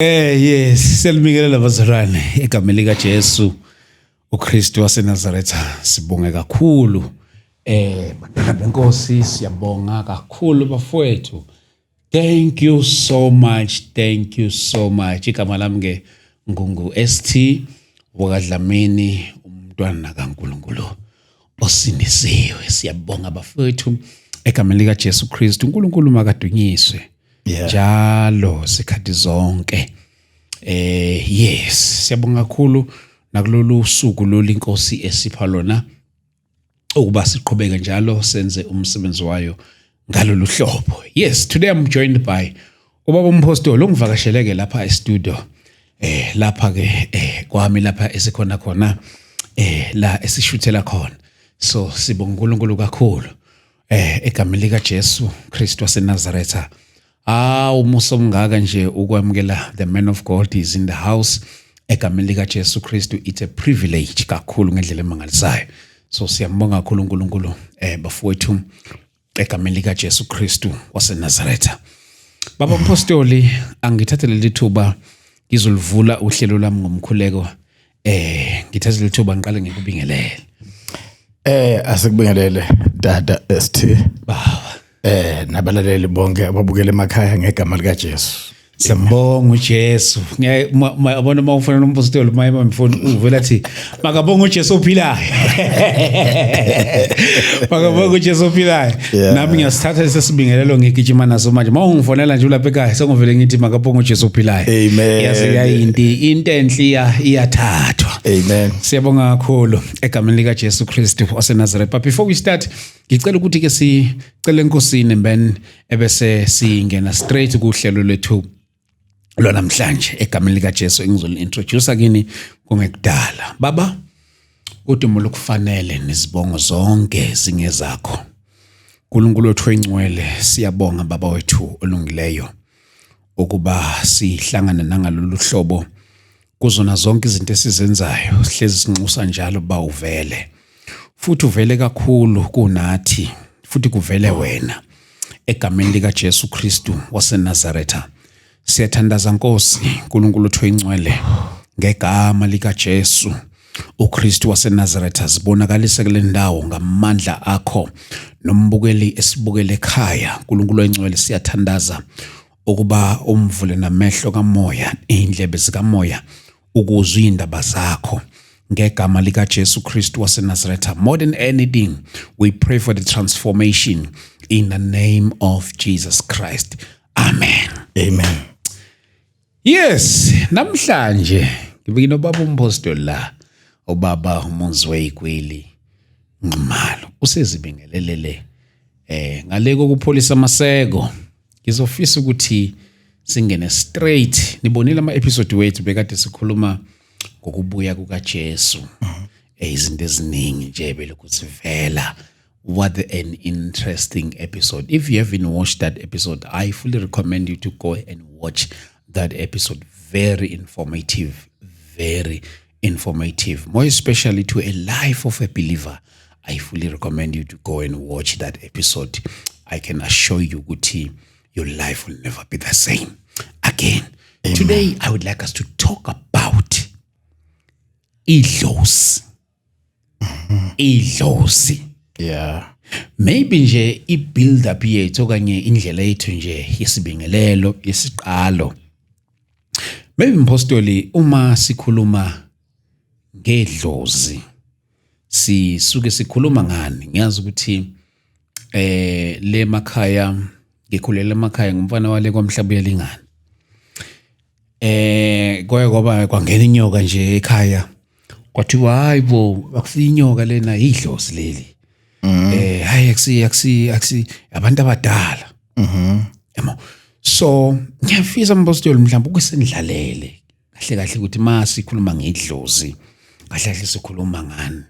Yes, siyalibingelela bazalwane egameni lika Jesu uKristu waseNazaretha. Sibonge kakhulu bantwana benkosi, siyabonga kakhulu bafowethu. Thank you so much, thank you so much. Igama lami ke ngungu ST wakaDlamini, umntwana kaNkulunkulu osindisiwe. Siyabonga bafowethu egameni lika Jesu Kristu. uNkulunkulu makadunyiswe njalo sikhathi zonke. Yes, siyabonga kakhulu nakulolu suku lolu inkosi esipha lona ukuba siqhubeke njalo senze umsebenzi wayo ngalolu hlobo. Yes, today I'm joined by ubaba umpostoli ongivakasheleke lapha e-studio, lapha ke kwami lapha esikhona khona, la esishuthela khona. So sibonga uNkulunkulu kakhulu egameni lika Jesu Kristu waseNazaretha. Ah, umusa omngaka nje ukwamukela the man of God is in the house egameni lika Jesu Kristu. It's a privilege kakhulu ngendlela emangalisayo. So siyambonga kakhulu uNkulunkulu bafowethu egameni lika Jesu Kristu waseNazaretha. Baba Mpostoli, angithathe leli thuba ngizolivula uhlelo lami ngomkhuleko. Ngithathe leli thuba ngiqale ngikubingelele. Asikubingelele dada ST. Baba. Nabalaleli bonke ababukela emakhaya ngegama lika Jesu. Siyambonga uJesu. Ngiyabona uma ufuna umpostoli maye mfuna uvela athi makabonga uJesu ophilayo. Makabonga uJesu ophilayo. Nami ngiyasithatha lesibingelelo ngigijima naso manje. Uma ungifonela nje ulapha ekhaya sengivele ngithi makabonga uJesu ophilayo. Amen. Yaze yayinti into enhle iyathathwa. Amen. Siyabonga kakhulu egameni lika Jesu Kristu waseNazaretha. But before we start, ngicela ukuthi ke sicele enkosini ben ebese singena straight kuhlelo lethu lwanamhlanje egameni lika Jesu engizoli-introduce kini kungekudala. Baba, udumo lokufanele nezibongo zonke zingezakho. uNkulunkulu wethu oyingcwele, siyabonga baba wethu olungileyo ukuba sihlangane nangalolu hlobo kuzona zonke izinto esizenzayo. Sihlezi sinxusa njalo ba uvele, futhi uvele kakhulu kunathi, futhi kuvele wena egameni lika Jesu Kristu waseNazaretha. Siyathandaza Nkosi uNkulunkulu wethu oyingcwele ngegama lika Jesu uKristu waseNazaretha, zibonakalise kule ndawo ngamandla akho nombukeli esibukele ekhaya. uNkulunkulu oyingcwele, siyathandaza ukuba umvule namehlo kamoya, indlebe zikamoya ukuzwa indaba zakho ngegama lika Jesu Kristu waseNazaretha. More than anything, we pray for the transformation in the name of Jesus Christ. Amen. Amen. Yes, namhlanje ngibike nobaba umpostoli la, ubaba uMunzi weyikweli Nxumalo usezibingelelele ngale kokupholisa amaseko. Ngizofisa ukuthi singene straight. Nibonile ama episode wethu bekade sikhuluma ngokubuya kukaJesu, izinto eziningi nje belokhu sivela. What an interesting episode. If you haven't watched that episode, I fully recommend you to go and watch that episode. Very informative, very informative, more especially to a life of a believer. I fully recommend you to go and watch that episode. I can assure you ukuthi your life will never be the same again. Amen. Today I would like us to talk about idlozi. Idlozi. Maybe nje i-build up yethu okanye indlela yethu nje yesibingelelo yesiqalo. Maybe mpostoli, uma sikhuluma ngedlozi sisuke sikhuluma ngani? Ngiyazi ukuthi le makhaya ngikhulela emakhaya ngumfana wale kwamhlaba uyalingana. Kwaye kwaba kwangena inyoka nje ekhaya, kwathiwa hayi bo, akusiyo inyoka lena, idlozi leli. Hayi, akusi abantu abadala. Yabo, so ngiyafisa mpostoli mhlawumbe ukusendlalele kahle kahle ukuthi masikhuluma ngedlozi kahle kahle sikhuluma ngani.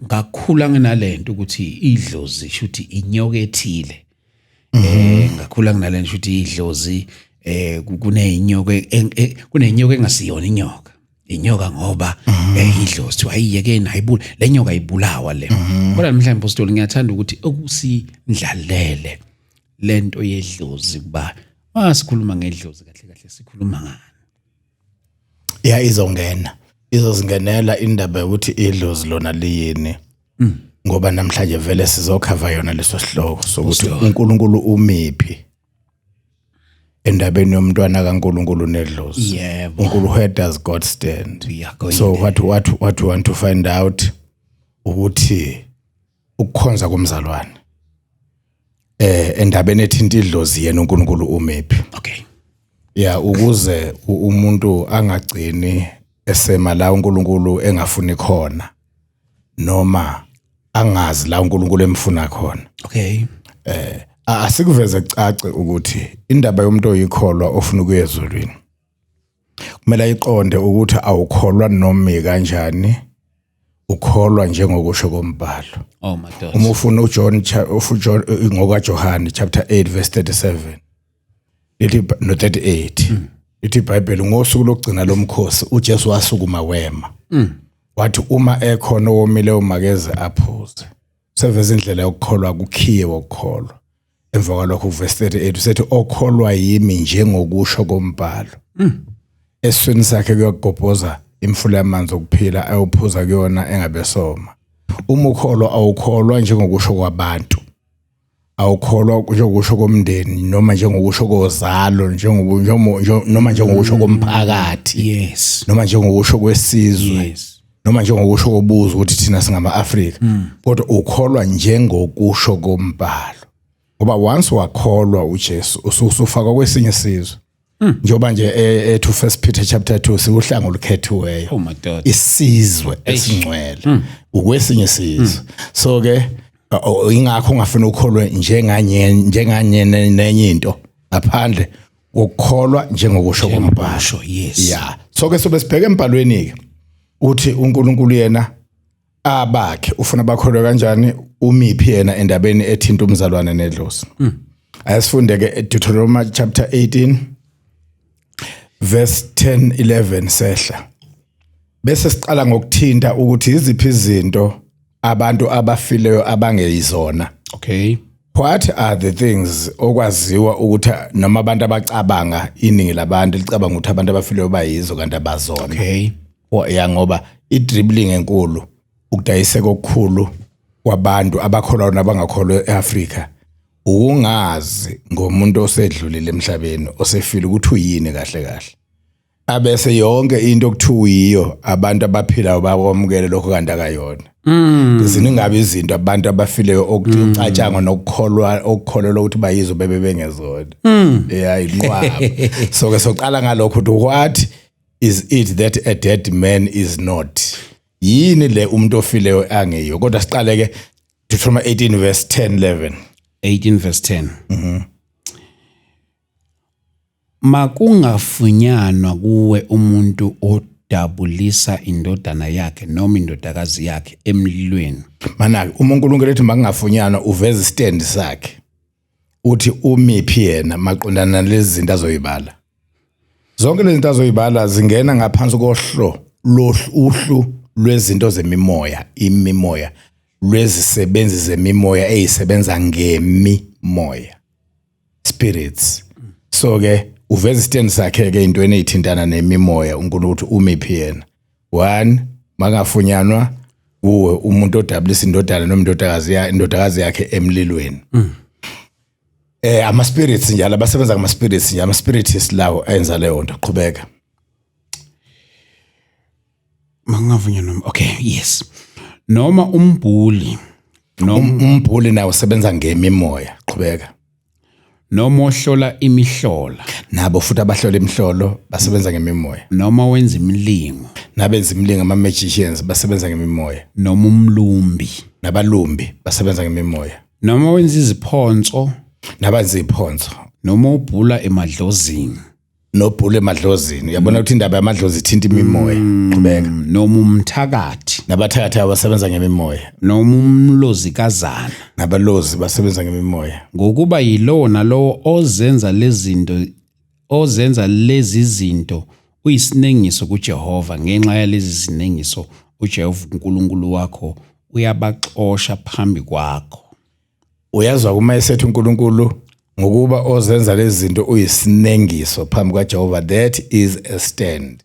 Ngakhula nginalento ukuthi idlozi shuthi inyoka ethile. Ngakhula nginalento shuthi idlozi kunenyoka, kunenyoka engasiyona inyoka, inyoka ngoba idlozi ayiyekeni, ayibula le nyoka, ayibulawa le. Kodwa mhlawumbe mpostoli ngiyathanda ukuthi okusindlalele lento yedlozi kuba Masikhuluma ngedlozi kahle kahle sikhuluma ngani? Ya, izongena, izozingenela indaba yokuthi idlozi lona liyini, ngoba namhlanje vele sizokhava yona leso sihloko sokuthi uNkulunkulu umiphi endabeni yomntwana kaNkulunkulu nedlozi. UNkulunkulu, where does God stand? We are going So there. what we want to find out ukuthi ukukhonza komzalwane endabeni ethinta idlozi, yena uNkulunkulu umephi. Ya, ukuze umuntu angagcini esema la uNkulunkulu engafuni khona noma angazi la uNkulunkulu emfuna khona. Asikuveze kucace ukuthi indaba yomuntu oyikholwa ofuna ukuya ezulwini kumele ayiqonde ukuthi awukholwa noma kanjani, ukholwa njengokusho kombhalo. Oh madoda. Uma ufuna uJohn uJohn ngokaJohane chapter 8 verse 37 lithi, no 38, lithi iBhayibheli, ngosuku lokugcina lomkhosi uJesu wasukuma wema, wathi, "Uma ekhona owomile, umakeze aphuze." Seveza indlela yokukholwa, kukhiye wokukholwa. Emva kwalokho verse 38 usethi, "Okholwa yimi, njengokusho kombhalo, esiswini sakhe kuyogobhoza imfula yamanzi okuphila, ayophuza kuyona engabe soma." Uma ukholwa, awukholwa njengokusho kwabantu, awukholwa njengokusho komndeni noma njengokusho kozalo, noma njengokusho komphakathi, noma njengokusho kwesizwe, noma njengokusho kobuzo ukuthi thina singama-Afrika, kodwa ukholwa njengokusho kombhalo, ngoba once wakholwa uJesu usufakwa kwesinye isizwe, njengoba nje ethu First Peter chapter 2, siwuhlanga olukhethiweyo, Oh madoda. isizwe esingcwele, ukwesinye isizwe. So ke ingakho ungafuni ukholwe njenganye nenye into ngaphandle kokukholwa njengokusho kombhalo. Sure, yes. Yeah, so ke sobe sibheke embhalweni ke uthi uNkulunkulu yena abakhe ufuna bakholwe kanjani, umiphi yena endabeni ethinta umzalwane nedlozi. Ayasifunde ke Deuteronomy chapter 18 verse 10 11 sehla, bese siqala ngokuthinta ukuthi iziphi izinto abantu abafileyo abangeyizona. What are the things okwaziwa ukuthi noma abantu abacabanga, iningi labantu licabanga ukuthi abantu abafileyo bayizo, kanti abazona? Ya, ngoba i-dribbling enkulu, ukudayiseka okukhulu kwabantu abakholwa nabangakholwa eAfrika, ukungazi ngomuntu osedlulile emhlabeni, osefile, ukuthi uyini kahle kahle, abese yonke into okuthiwa yiyo abantu abaphilayo bakwamukele lokho, kanti akayona. Ziningabe izinto abantu abafileyo okuthi ucatshangwa nokukholwa, okukholelwa ukuthi bayizo, bebe bengezona. Yeah, inqwaba. So ke soqala ngalokho ukuthi what is it that a dead man is not? Yini le umuntu ofileyo angeyiyo? Kodwa siqale ke Deuteronomy 18 verse 10 11. 18 verse 10. Makungafunyanwa kuwe umuntu odabulisa indodana yakhe noma indodakazi yakhe emlilweni. Mana uma uNkulunkulu ethi makungafunyanwa, uveza istand sakhe, uthi umiphi yena maqondana nalezi zinto azoyibala. Zonke lezi zinto azoyibala zingena ngaphansi kohlo uhlu lwezinto zemimoya, imimoya, lwezisebenzi zemimoya ezisebenza ngemimoya, spirits. So ke uveza istand sakhe ke intweni ezithintana nemimoya uNkulunkulu, ukuthi umiphi yena. One, makungafunyanwa kuwe umuntu odabulisa indodana noma indodakazi ya indodakazi yakhe emlilweni. Ama spirits njalo, abasebenza ngama spirits nje, ama spiritists lawo enza leyo nto. Qhubeka. Makungafunyanwa, okay, yes, noma umbhuli noma Umbhuli nawo usebenza ngemimoya. Qhubeka. Noma ohlola imihlola. Nabo futhi abahlola imihlolo basebenza ngemimoya. Noma wenza imilingo. Nabenza imilingo, ama magicians, basebenza ngemimoya. Noma umlumbi. Nabalumbi basebenza ngemimoya. Noma wenza iziphonso. Nabenza iphonso. Noma ubhula emadlozini. Nobhula emadlozini. Uyabona ukuthi indaba yamadlozi ithinta imimoya. Qhubeka. Noma umthakathi. Nabathakathi abasebenza ngemimoya. Noma umlozikazana. Nabalozi basebenza ngemimoya. Ngokuba yilowo nalowo ozenza lezinto, ozenza lezi zinto, uyisinengiso kuJehova. Ngenxa yalezi zinengiso uJehova uNkulunkulu wakho uyabaxosha phambi kwakho. Uyazwa kuma esethi uNkulunkulu Ngokuba ozenza lezi zinto uyisinengiso phambi kwaJehova. That is a stand.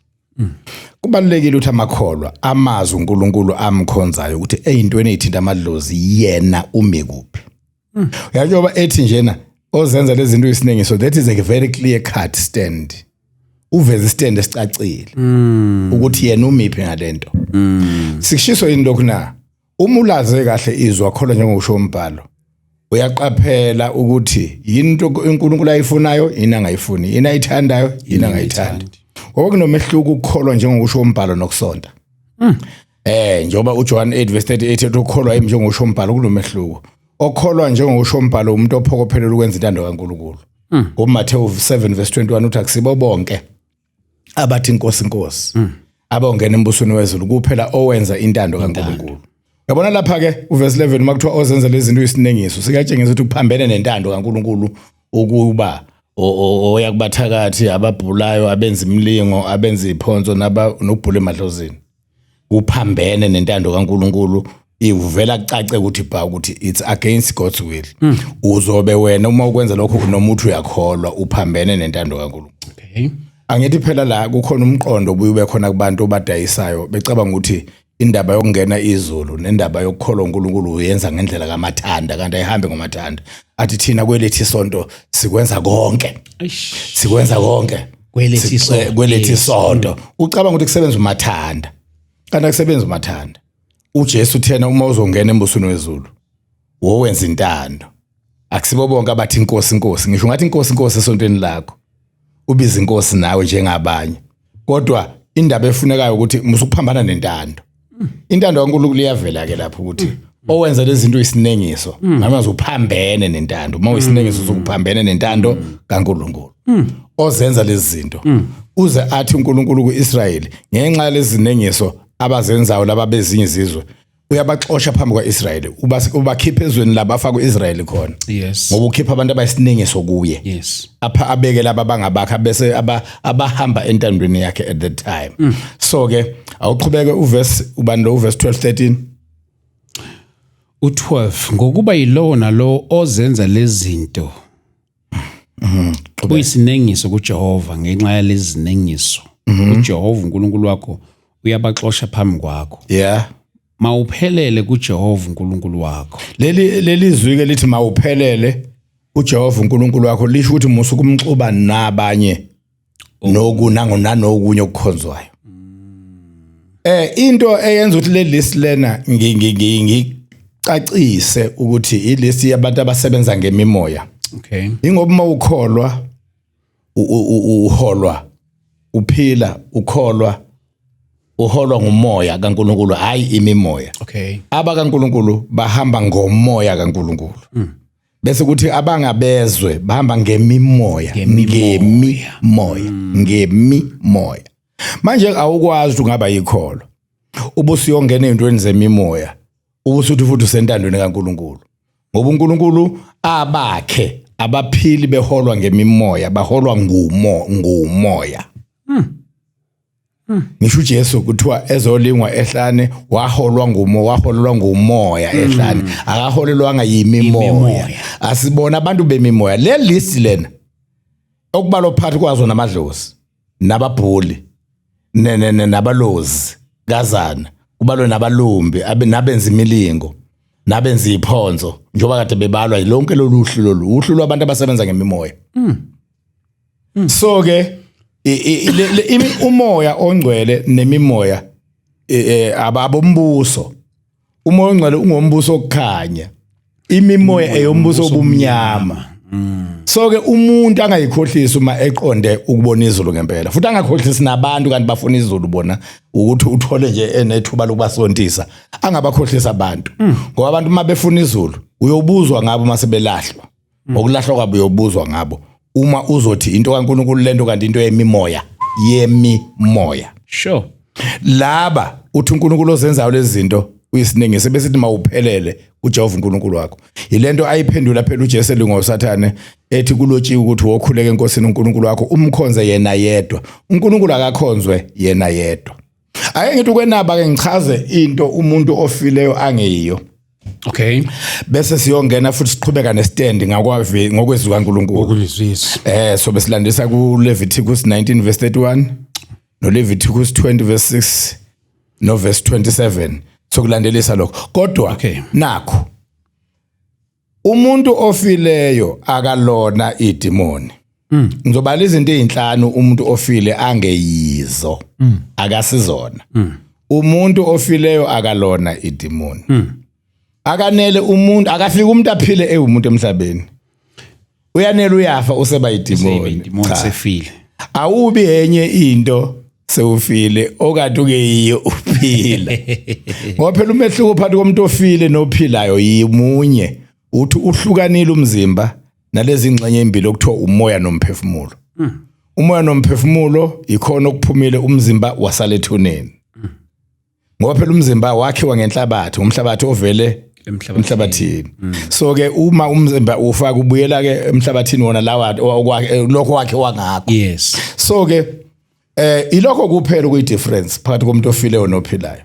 Kubalulekile ukuthi amakholwa amazi uNkulunkulu amkhonzayo ukuthi eyintweni ezithinta amadlozi yena umi kuphi. Uyajoba ethi njena ozenza lezi zinto uyisinengiso, that is a very clear cut stand. Uveza istand esicacile ukuthi yena umiphi ngalento. Sikushiso yini lokhu na? Uma ulaze kahle izwi, wakholwa njengokusho umbhalo, uyaqaphela ukuthi yini into uNkulunkulu ayifunayo, yini angayifuni, yini ayithandayo, yini angayithandi, ngoba kunomehluko ukukholwa njengokusho umbhalo nokusonta. Njengoba uJohn 8 verse 38 ethi ukholwa yimi njengokusho umbhalo, kunomehluko. Okholwa njengokusho umbhalo umuntu ophokophelela ukwenza intando kaNkulunkulu. NgoMathewu 7 verse 21 uthi akusibo bonke abathi inkosi, inkosi abongena embusweni wezulu, kuphela owenza intando kaNkulunkulu. Yabona lapha ke uverse 11, uma kuthiwa ozenza lezi zinto uyisinengiso, sikatshengisa ukuthi kuphambene nentando kaNkulunkulu ukuba oya kubathakathi, ababhulayo, abenza imilingo, abenza iphonso, naba nobhula emadlozini. Kuphambene nentando kaNkulunkulu, ivela kucace ukuthi bha ukuthi it's against God's will. Uzobe wena uma ukwenza lokho noma uthi uyakholwa, uphambene nentando kaNkulunkulu. Angithi phela la kukhona umqondo obuye ube khona kubantu obadayisayo, becabanga ukuthi indaba yokungena izulu nendaba yokukholwa uNkulunkulu uyenza ngendlela kamathanda, kanti ayihambe ngomathanda. Athi thina kwelethi isonto sikwenza konke. Eish. Sikwenza konke. Kwelethi isonto. Kwelethi isonto. Ucabanga ukuthi kusebenza umathanda, kanti akusebenzi umathanda. uJesu uthena uma uzongena embusweni wezulu wowenza intando. Akusibo bonke abathi inkosi, inkosi. Ngisho ngathi inkosi, inkosi esontweni lakho, ubiza inkosi nawe njengabanye, kodwa indaba efunekayo ukuthi musukuphambana nentando. Intando kaNkulunkulu iyavela ke lapho ukuthi owenza lezi zinto isinengiso, ngamazwi uphambene nentando. Uma uyisinengiso usukuphambene nentando kaNkulunkulu. Ozenza lezi zinto, uze athi uNkulunkulu kuIsrayeli ngenxa yalezi zinengiso abazenzayo laba bezinye izizwe, uyabaxosha phambi kwaIsrayeli, ubakhipha ezweni labafa kuIsrayeli khona, ngoba ukhipha abantu abayisinengiso kuye, apha abeke laba abangabakha bese abahamba entandweni yakhe at that time. So ke awuqhubeke uverse, ubani lo, uverse 12 13. U12, ngokuba yilowo nalowo ozenza lezi zinto uyisinengiso kuJehova, ngenxa yalezi zinengiso uJehova uNkulunkulu wakho uyabaxosha phambi kwakho. Mawuphelele kuJehova uNkulunkulu wakho. Leli zwi ke lithi mawuphelele uJehova uNkulunkulu wakho lisho ukuthi musu kumxuba nabanye noku nango nanokunye okukhonzwayo. Into eyenza ukuthi le list lena ngicacise ukuthi ilist yabantu abasebenza ngemimoya, ingoba uma ukholwa uholwa, uphila ukholwa, uholwa ngumoya kaNkulunkulu, hayi imimoya. Aba kaNkulunkulu bahamba ngomoya kaNkulunkulu, bese kuthi abangabezwe bahamba ngemimoya. Ngemimoya. Ngemimoya, ngemimoya. Manje awukwazi ukuthi ungaba yikholo ubusuyongena ezintweni zemimoya, ubusuthi futhi usentandweni kaNkulunkulu, ngoba uNkulunkulu abakhe abaphili beholwa ngemimoya, baholwa ngumoya. Ngisho uJesu kuthiwa ezolingwa ehlane waholwa ngumo, waholelwa ngumoya ehlane, akaholelwanga yimimoya. Yimimoya. Asibona abantu bemimoya. Le list lena okubalwa phakathi kwazo namadlozi, nababhuli, nabalozi kazana, kubalwe nabalumbi, abe nabenza imilingo, nabenza iphonso, njengoba kade bebalwa lonke lolu hlu, lolu uhlu lwabantu abasebenza ngemimoya. So ke umoya ongcwele nemimoya abombuso, umoya ongcwele ungombuso okukhanya, imimoya eyombuso obumnyama. So ke umuntu angayikhohlisi uma eqonde ukubona izulu ngempela, futhi angakhohlisi nabantu kanti bafuna izulu bona, ukuthi uthole nje enethuba lokubasontisa, angabakhohlisa abantu, ngoba abantu uma befuna izulu uyobuzwa ngabo uma sebelahlwa. Ngokulahlwa kwabo uyobuzwa ngabo uma uzothi into kaNkulunkulu lento kanti into yemimoya, yemimoya. Laba uthi uNkulunkulu ozenzayo lezi zinto uyisinengiso, bese sithi mawuphelele kuJehova uNkulunkulu wakho. Yilento ayiphendula phela uJesu elingosathane, ethi kulotshiwe ukuthi wokhuleka eNkosini uNkulunkulu wakho, umkhonze yena yedwa. uNkulunkulu akakhonzwe yena yedwa. Ake ngithi ukwenaba ke, ngichaze into umuntu ofileyo angeyiyo. Okay. Bese siyongena futhi siqhubeka nestand ngakwavi ngokwezwi kaNkulunkulu. Okulizwisi. So besilandisa ku Leviticus 19 verse 31 no Leviticus 20 verse 6 no verse 27. Sokulandelisa lokho. Kodwa nakho umuntu ofileyo akalona idimoni. Ngizobala izinto ezinhlanu umuntu ofile angeyizo. Akasizona. Umuntu ofileyo akalona idimoni. Akanele umuntu, akafika umuntu aphile ewumuntu emhlabeni. Uyanele uyafa useba idimoni. Idimoni sefile. Awubi enye into sewufile okade ungeyiyo uphila. Ngoba phela umehluko phakathi komuntu ofile nophilayo yimunye. Uthi uhlukanile umzimba nalezi ngxenye ezimbili okuthiwa umoya nomphefumulo. Umoya nomphefumulo ikhona okuphumile, umzimba wasala ethuneni. Ngoba phela umzimba wakhiwa ngenhlabathi, umhlabathi ovele emhlabathini. So ke uma umzimba ufaka ubuyela ke emhlabathini wona lawa lokho wakhe wangakho. Yes. So ke ilokho kuphela kuyi difference phakathi komuntu ofileyo nophilayo.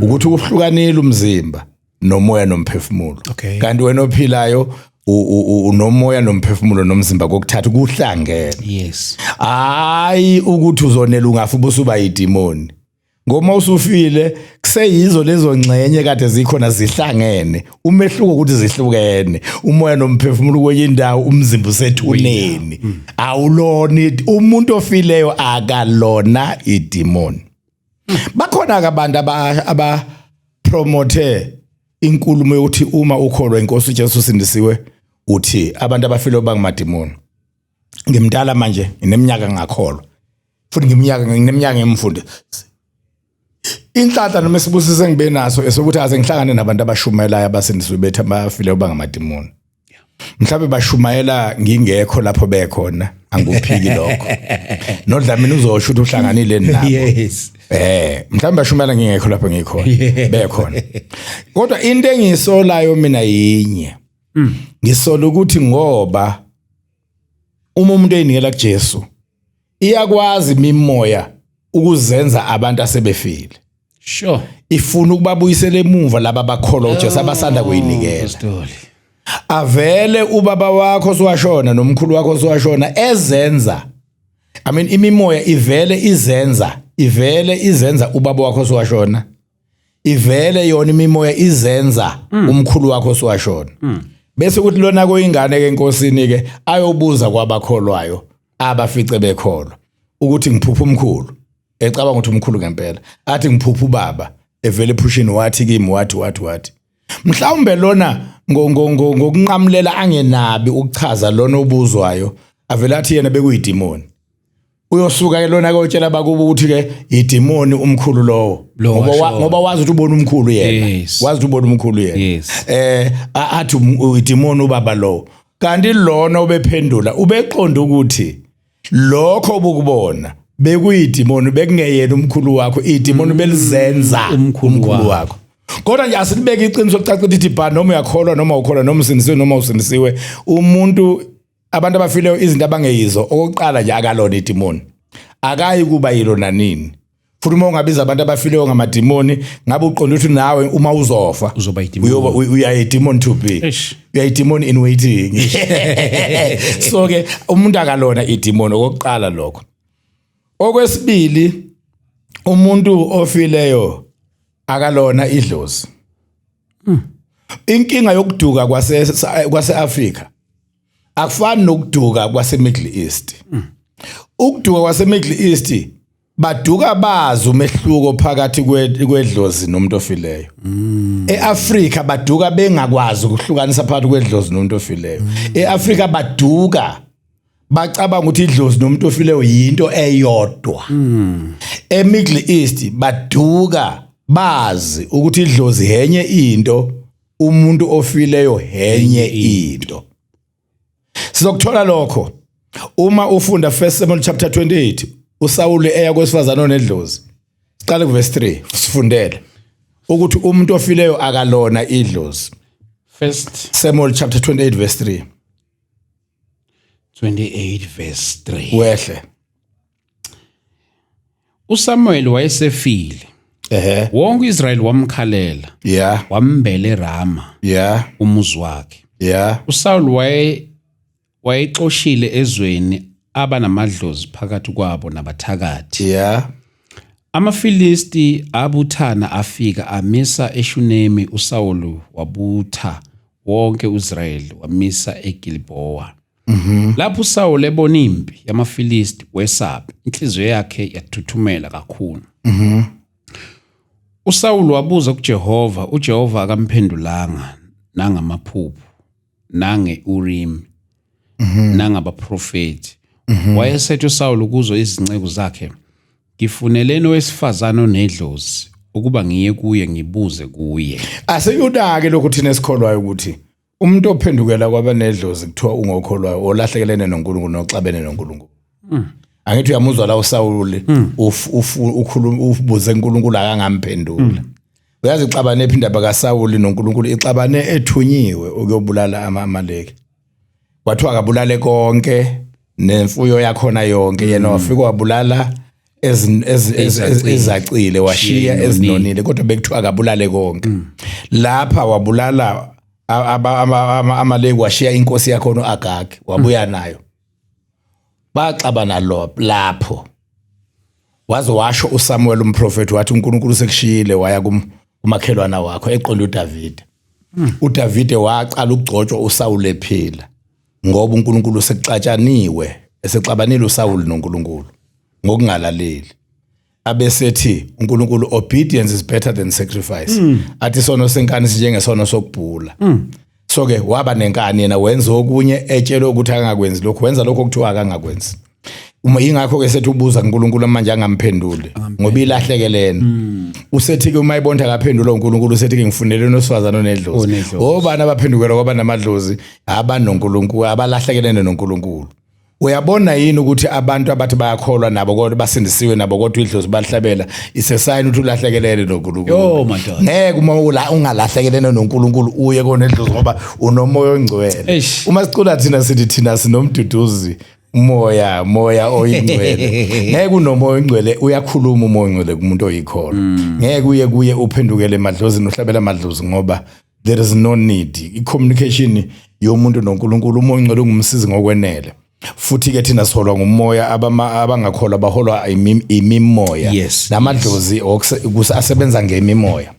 Ukuthi uhlukanile umzimba nomoya nomphefumulo. Kanti wena ophilayo unomoya nomphefumulo nomzimba kokuthatha kuhlangene. Yes. Hayi ukuthi uzonela ungafa ubusuba yidimoni. Ngoma usufile kuseyizo lezo ngxenye kade zikhona zihlangene. Umehluko ukuthi zihlukene. Umoya nomphefumulo kwenye indawo, umzimba usethuneni. Awulona umuntu ofileyo akalona idimoni. Bakhona ke abantu aba promote inkulumo yokuthi uma ukholwa inkosi uJesu usindisiwe, uthi abantu abafileyo bangamadimoni. Ngimdala manje, ngineminyaka ngakholwa. Futhi ngineminyaka ngimfunde. Inhlanhla noma isibusiso engibe naso esokuthi aze ngihlangane nabantu abashumayelayo abasindisiwe bethi abafileyo bangamadimoni. Mhlawumbe bashumayela ngingekho lapho bekhona, angikuphiki lokho. Nodlamini uzosho ukuthi uhlanganile nabo. Yes. Mhlawumbe bashumayela ngingekho lapho ngikhona, bekhona. Kodwa into engisolayo mina yinye. Ngisola ukuthi ngoba uma umuntu eyinikela kuJesu iyakwazi imimoya ukuzenza abantu asebefile. Sure. Ifuna ukubabuyisela emuva laba abakholwa uJesu abasanda kuyinikela. Avele ubaba wakho siwashona nomkhulu wakho siwashona ezenza. I mean imimoya ivele izenza ubaba wakho siwashona. Ivele yona imimoya izenza umkhulu wakho siwashona. Bese kuthi lona koyingane ke enkosini ke ayobuza kwabakholwayo abafice bekholwa ukuthi ngiphupha umkhulu, ecabanga ukuthi umkhulu ngempela, athi ngiphupha ubaba evele ephushini wathi kimi wathi wathi wathi. Mhlawumbe lona ngokunqamulela angenabi ukuchaza lona obuzwayo avele athi yena bekuyidimoni. Uyosuka ke lona kotshela abakubo ukuthi ke idimoni umkhulu lowo, ngoba wazi ukuthi ubona umkhulu yena. Wazi ukuthi ubona umkhulu yena. Athi idimoni ubaba lowo. Kanti lona obephendula ubeqonda ukuthi lokho obukubona bekuyidimoni, bekungeyena umkhulu wakho, idimoni belizenza umkhulu wakho. Kodwa nje asilibeke iqiniso licacile lithi bha, noma uyakholwa noma ukholwa, noma usindisiwe noma usindisiwe, umuntu abantu abafileyo izinto abangeyizo, okokuqala nje akalona idimoni, akayi kuba yilo nanini. Futhi uma ungabiza abantu abafileyo ngamadimoni, ngabe uqonda ukuthi nawe uma uzofa uzoba idimoni, uyoba uya idemon to be, uya idemon in waiting. So ke umuntu akalona idemon, okokuqala lokho. Okwesibili, umuntu ofileyo akalona idlozi. Inkinga yokuduka kwase Africa akufani nokuduka kwase Middle East. Ukuduka kwase Middle East baduka bazi umehluko phakathi kwedlozi nomuntu ofileyo. eAfrica baduka bengakwazi ukuhlukanisa phakathi kwedlozi nomuntu ofileyo. eAfrica baduka bacabanga ukuthi idlozi nomuntu ofileyo yinto eyodwa. eMiddle East baduka bazi ukuthi idlozi henye into, umuntu ofileyo henye into. Sizokuthola lokho uma ufunda 1 Samuel chapter 28, uSawule eya kwesifazane onedlozi. Siqale kuverse 3 sifundele ukuthi umuntu ofileyo akalona idlozi. 1 Samuel chapter 28 verse 3. 28 verse 3. Wehle. uSamuel wayesefile. Wonke uIsrayeli wamkhalela, wambela eRama, umuzi wakhe. USaul wayexoshile ezweni abanamadlozi phakathi kwabo nabathakathi. AmaFilisti abuthana afika amisa eShunemi. uSawulu wabutha wonke uIsrayeli wamisa eGilboa. Lapho uSawulu ebona impi yamaFilisti wesaba, inhliziyo yakhe yathuthumela kakhulu. USawulu wabuza kuJehova, uJehova akamphendulanga nangamaphupho, nange-Urimi, nangabaprofethi. Wayesethi uSawulu kuzo izinceku zakhe, "Ngifuneleni owesifazane onedlozi ukuba ngiye kuye ngibuze kuye." Asekuyonake lokhu thina esikholwayo ukuthi umuntu ophendukela kwabanedlozi kuthiwa ungokholwayo olahlekelene noNkulunkulu noxabene noNkulunkulu. Angithi uyamuzwa la uSawuli, ukhuluma, ubuze uNkulunkulu, akangamphendula. Uyazi ixabane phi indaba kaSawuli noNkulunkulu? Ixabane ethunyiwe ukuyobulala ama-Amaleki. Kwathiwa akabulale konke nemfuyo yakhona yonke, yena wafika wabulala ezacile, washiya ezinonile, kodwa bekuthiwa akabulale konke. Lapha wabulala ama-Amaleki, washiya inkosi yakhona uAgag, wabuya nayo. Baxabana lo lapho, waze washo uSamuel umprofeti wathi uNkulunkulu sekushiyile waya kumakhelwana wakho, eqonda uDavide. uDavide waqala ukugcotshwa uSaul ephila, ngoba uNkulunkulu sekuxatshaniwe, esexabanile uSaul noNkulunkulu ngokungalaleli. Abesethi uNkulunkulu, "Obedience is better than sacrifice." Athi sono senkani sinjengesono sokubhula. So ke waba nenkani yena, wenza okunye etshelwe ukuthi akangakwenzi lokho, wenza lokho okuthiwa akangakwenzi. Uma ingakho ke sethi ubuza kuNkulunkulu manje, angamphenduli ngoba ilahlekelene. Usethi ke uma ibona akaphendula uNkulunkulu, usethi ke ngifunele nosifazana onedlozi. Onedlozi. Obani abaphendukela kwaba namadlozi? AbanoNkulunkulu, abalahlekelene noNkulunkulu. Uyabona yini ukuthi abantu abathi bayakholwa nabo kodwa basindisiwe nabo, kodwa idlozi balihlabela, ise-sign ukuthi ulahlekelene noNkulunkulu. Yo, madoda. Ngeke uma ungalahlekelene noNkulunkulu uye konedlozi, ngoba unomoya ongcwele. Eish. Uma sicula thina sithi thina sinomduduzi, moya moya oyingcwele. Ngeke unomoya oyingcwele, uyakhuluma umoya oyingcwele kumuntu oyikholwa. Ngeke uye kuye uphendukele emadlozini, uhlabela amadlozi, ngoba there is no need. I-communication yomuntu noNkulunkulu, umoya oyingcwele ungumsizi ngokwenele. Futhi ke thina siholwa ngumoya, abangakholwa baholwa imimoya. Namadlozi asebenza ngemimoya.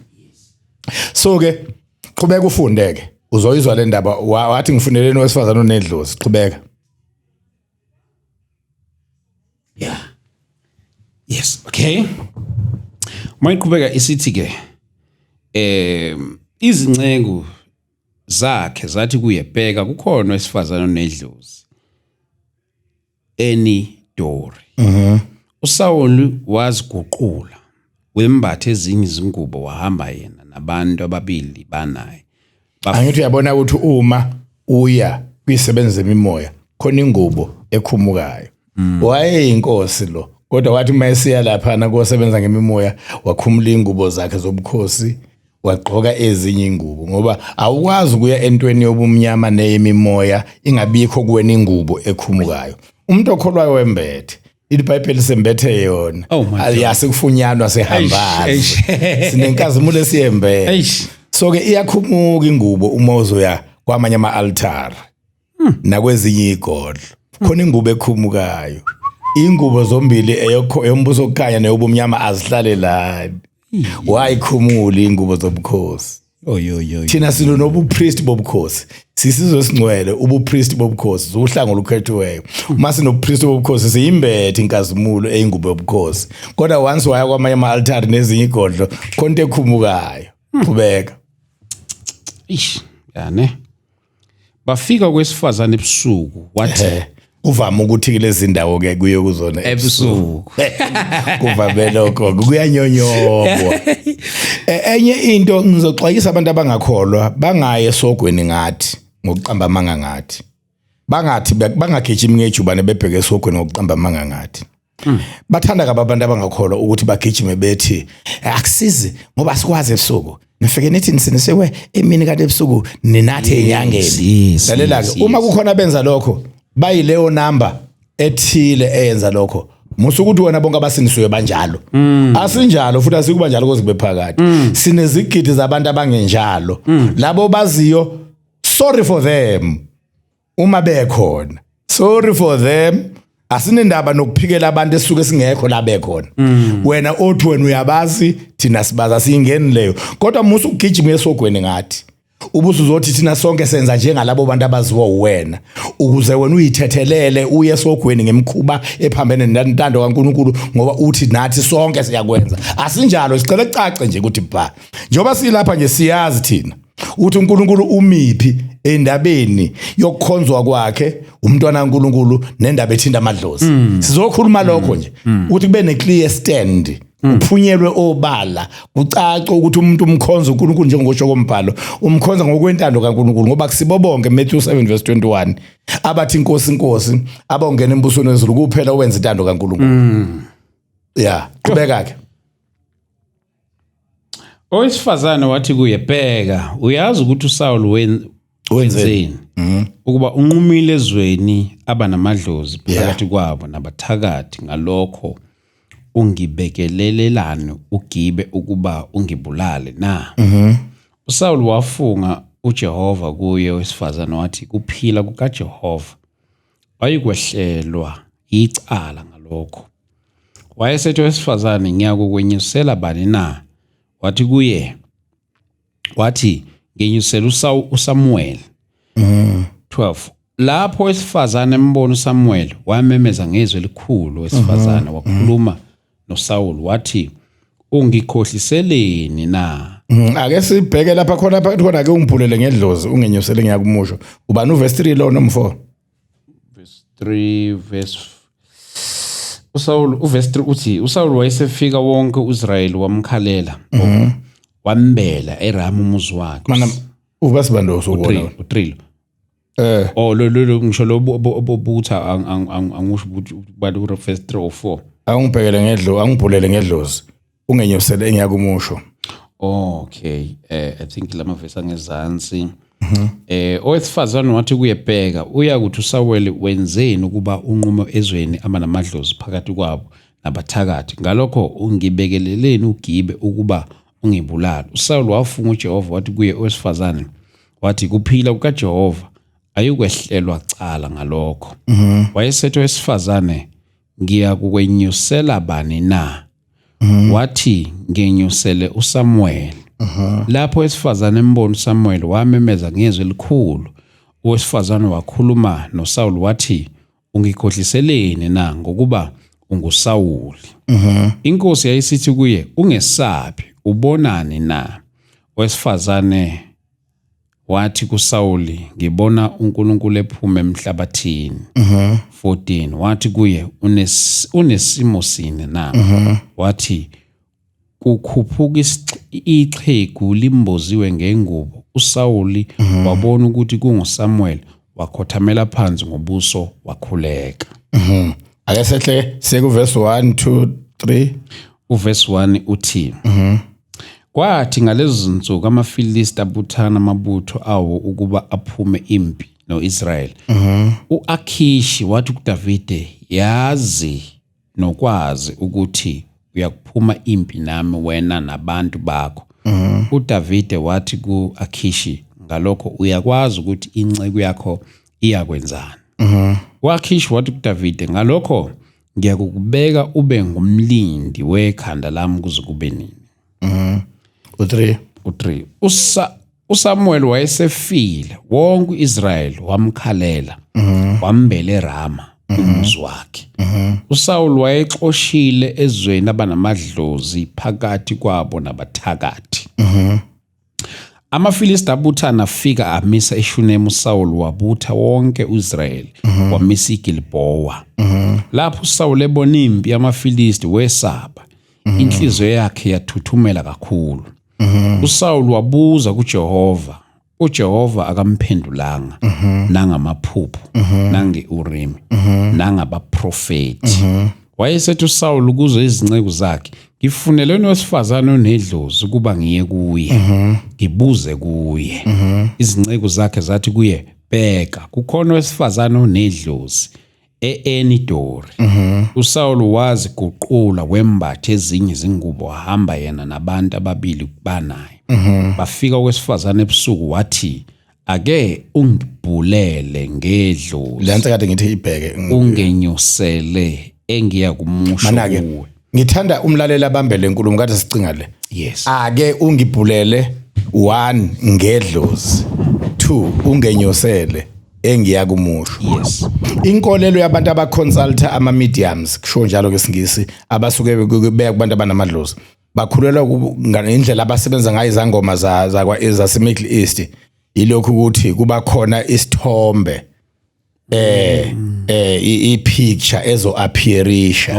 So ke qhubeka ufunde ke, uzoyizwa le ndaba. Wathi ngifuneleni owesifazane onedlozi. Qhubeka. Yeah, yes, okay. Mayiqhubeka isithi ke izinceku zakhe zathi kuye, "Bheka, kukhona wesifazane onedlozi eNdori." USawuli waziguqula, wembatha ezinye izingubo, wahamba yena nabantu ababili banaye. Angithi uyabona ukuthi uma uya kwisebenzi zemimoya khona ingubo ekhumukayo. Wayeyinkosi lo, kodwa wathi uma esiya laphana kosebenza ngemimoya wakhumula ingubo zakhe zobukhosi, wagqoka ezinye ingubo, ngoba awukwazi ukuya entweni yobumnyama neyemimoya ingabikho kuwena ingubo ekhumukayo. Umuntu okholwayo wembethe iBhayibheli, sembethe yona. Oh my God. Yasikufunyanwa sihambazi. Eish. Sinenkazimulo esiyembethe. Eish. So ke iyakhumuka ingubo uma uzoya kwamanye ama-altar nakwezinye igodlo, khona ingubo ekhumukayo. Ingubo zombili, eyombuso okukhanya neyobumnyama, azihlalelani. Wayikhumula ingubo zobukhosi. Oyoyo. Thina silo nobupriest bobukhosi, sisizwe esingcwele, ubupriest bobukhosi, uhlanga olukhethiweyo. Uma sinobupriest bobukhosi siyimbethe inkazimulo eyingubo yobukhosi, kodwa once waya kwamanye ama-altari nezinye igodlo, khona into ekhumukayo. Qhubeka. Ish, yane. Bafika kwesifazane ebusuku, wathi Kuvama ukuthi kulezi ndawo ke kuye kuzona ebusuku. Kuvame lokho, kuyanyonyobwa. Enye into ngizoxwayisa abantu abangakholwa bangaye esogweni ngathi ngokuqamba amanga ngathi bangathi bangagijimi ngejubane bebheke esogweni ngokuqamba amanga ngathi. Bathanda kabi abantu abangakholwa ukuthi bagijime bethi, "Akusizi ngoba sikwazi ebusuku, nifike nithi nisinisiwe emini kanti ebusuku ninathi enyangeni." Lalela ke, uma kukhona benza lokho, bayileyo number ethile eyenza lokho. Musa ukuthi wena bonke abasindisiwe banjalo. Asinjalo futhi asikuba njalo koze kube phakade. Sinezigidi zabantu abangenjalo. Labo baziyo, sorry for them uma bekhona, sorry for them. Asinendaba nokuphikela abantu esisuke singekho la bekhona. Wena othi wena uyabazi, thina sibaza, siyingeni leyo, kodwa musa ukugijima esogweni ngathi ubusuzothi thina sonke senza njengalabo bantu abaziwa uwena, ukuze wena uyithethelele uye esogweni ngemikhuba ephambene nentando kaNkuluNkulu, ngoba uthi nathi sonke siyakwenza. Asinjalo. Sicela kucace nje ukuthi ba njengoba silapha nje, siyazi thina uthi uNkulunkulu umiphi endabeni yokukhonzwa kwakhe umntwana kaNkulunkulu nendaba ethinta amadlozi. Sizokhuluma lokho nje ukuthi kube ne clear stand, uphunyelwe obala, kucace ukuthi umuntu umkhonza uNkulunkulu njengosho kombhalo, umkhonza ngokwentando kaNkulunkulu, ngoba kusibo bonke, Matthew 7 verse 21, abathi inkosi, inkosi, abongena embusweni wezulu, kuphela owenza intando kaNkulunkulu. Ya, qhubeka ke. Owesifazane wathi kuye, "Bheka, uyazi ukuthi uSaul wenzeni, ukuba unqumile ezweni abanamadlozi phakathi kwabo nabathakathi. Ngalokho ungibekelelelani ugibe ukuba ungibulale na?" USaul wafunga uJehova kuye owesifazane wathi, "Kuphila kukaJehova, wayikwehlelwa icala ngalokho." Wayesethi owesifazane, "Ngiyakukwenyusela bani na?" Wathi kuye, wathi, "Ngenyusela uSamuel." 12 Lapho owesifazane embona uSamuel, wamemeza ngezwi elikhulu. Owesifazane wakhuluma noSaul wathi, "Ungikhohliseleni na?" Ake sibheke lapha khona phakathi khona ke, "Ungibhulele ngedlozi, ungenyusele ngiyakumusho." Ubani, uverse 3 lo noma 4? Verse 3, verse uSaul, uverse 3 uthi, "USaul wayesefika, wonke uIsrayeli wamkhalela, wambela eRama umuzi wakhe." Mana, uverse bani lo usubona? U3. Eh. Oh, lo ngisho lo butha, angusho ukuthi bani, u verse 3 or 4. Awungibhekele ngedlo, angibhulele ngedlozi, ungenyusele engiyakumusho. Okay, I think lama verse angezansi. Owesifazane wathi kuyebheka, uyakuthi uSamuel wenzeni ukuba unqume ezweni abanamadlozi phakathi kwabo nabathakathi? Ngalokho ungibekeleleni ugibe ukuba ungibulale? USaul wafunga uJehova wathi kuye owesifazane, wathi, "Kuphila kukaJehova, ayukwehlelwa cala ngalokho." Wayesethi owesifazane, "Ngiyakukwenyusela bani na?" Wathi, "Ngenyusele uSamuel." Lapho owesifazane embona uSamuel, wamemeza ngezwi elikhulu. Owesifazane wakhuluma noSaul wathi, "Ungikhohliseleni na? Ngokuba unguSawuli." Inkosi yayisithi kuye, "Ungesabi, ubonani na?" Owesifazane wathi kuSawuli, "Ngibona uNkulunkulu ephuma emhlabathini." 14 Wathi kuye, "Unesimo sini na?" Wathi, "Kukhuphuka ixhegu limboziwe ngengubo." uSawuli wabona ukuthi kunguSamuel, wakhothamela phansi ngobuso, wakhuleka. Ake sehle siye kuverse 1 2 3. Uverse 1 uthi, "Kwathi ngalezo zinsuku amaFilisti abuthana amabutho awo ukuba aphume impi noIsrael. UAkhishi wathi kuDavide, 'Yazi nokwazi ukuthi uyakuphuma impi nami, wena nabantu bakho.' UDavide wathi kuAkhishi, 'Ngalokho uyakwazi ukuthi inceku yakho iyakwenzani.' UAkhishi wathi kuDavide, 'Ngalokho ngiyakukubeka ube ngumlindi wekhanda lami kuze kube nini.'" U3. U3, uSamuel wayesefile, wonke uIsrael wamkhalela, wambela eRama umuzi wakhe. uSaul wayexoshile ezweni abanamadlozi phakathi kwabo nabathakathi. AmaFilisti abuthana, afika amisa eShunemu. uSaul wabutha wonke uIsrael, wamisa iGilboa. Lapho uSaul ebona impi yamaFilisti, wesaba, inhliziyo yakhe yathuthumela kakhulu. USaul wabuza kuJehova, uJehova akamphendulanga nangamaphupho, nange-Urimi, nangabaprofeti. Wayesethi uSaul kuzo izinceku zakhe, "Ngifuneleni owesifazane onedlozi ukuba ngiye kuye, ngibuze kuye." Izinceku zakhe zathi kuye, "Bheka, kukhona owesifazane onedlozi. E-Enidori. USawulu waziguqula wembatha ezinye izingubo, wahamba yena nabantu ababili banaye. Bafika owesifazane ebusuku, wathi, "Ake ungibhulele ngedlozi." Le nto kade ngithi ibheke. "Ungenyusele engiya kumusho Mana-ke kuwe." Ngithanda umlaleli abambe le nkulumo kade sicinga le. Ake ungibhulele, 1, ngedlozi, 2, ungenyosele engiya kumusho. Inkolelo yabantu abaconsulta ama mediums, kusho njalo ngesingisi, abasuke beya kubantu abanamadlozi, bakhulelwa indlela abasebenza ngayo izangoma zakwa zase Middle East, ilokhu ukuthi kuba khona isithombe, i picture ezo appearisha.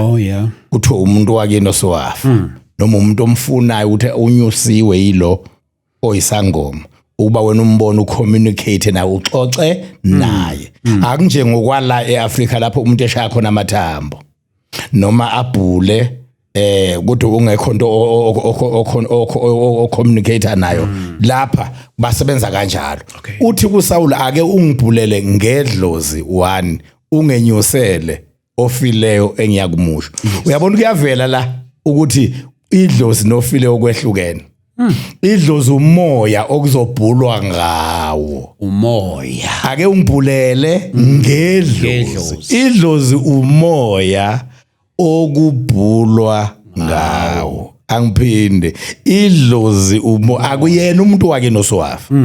Kuthiwe umuntu wakini osowafa noma umuntu omfunayo ukuthi unyusiwe yilo oyisangoma ukuba wena umbone, ucommunicate naye, uxoxe naye. Akunje ngokwala eAfrika lapho umuntu eshaya khona amathambo noma abhule, kodwa ungekho into o communicate nayo. Lapha basebenza kanjalo. Uthi kuSaul, "Ake ungibhulele ngedlozi, 1, ungenyusele ofileyo engiyakumusho." Uyabona, kuyavela la ukuthi idlozi nofileyo kwehlukene. Idlozi umoya okuzobhulwa ngawo. Umoya. Ake ungibhulele ngedlozi. Ngedlozi. Idlozi umoya okubhulwa ngawo. Angiphinde, idlozi umo akuyena umuntu wakhe nosowafa.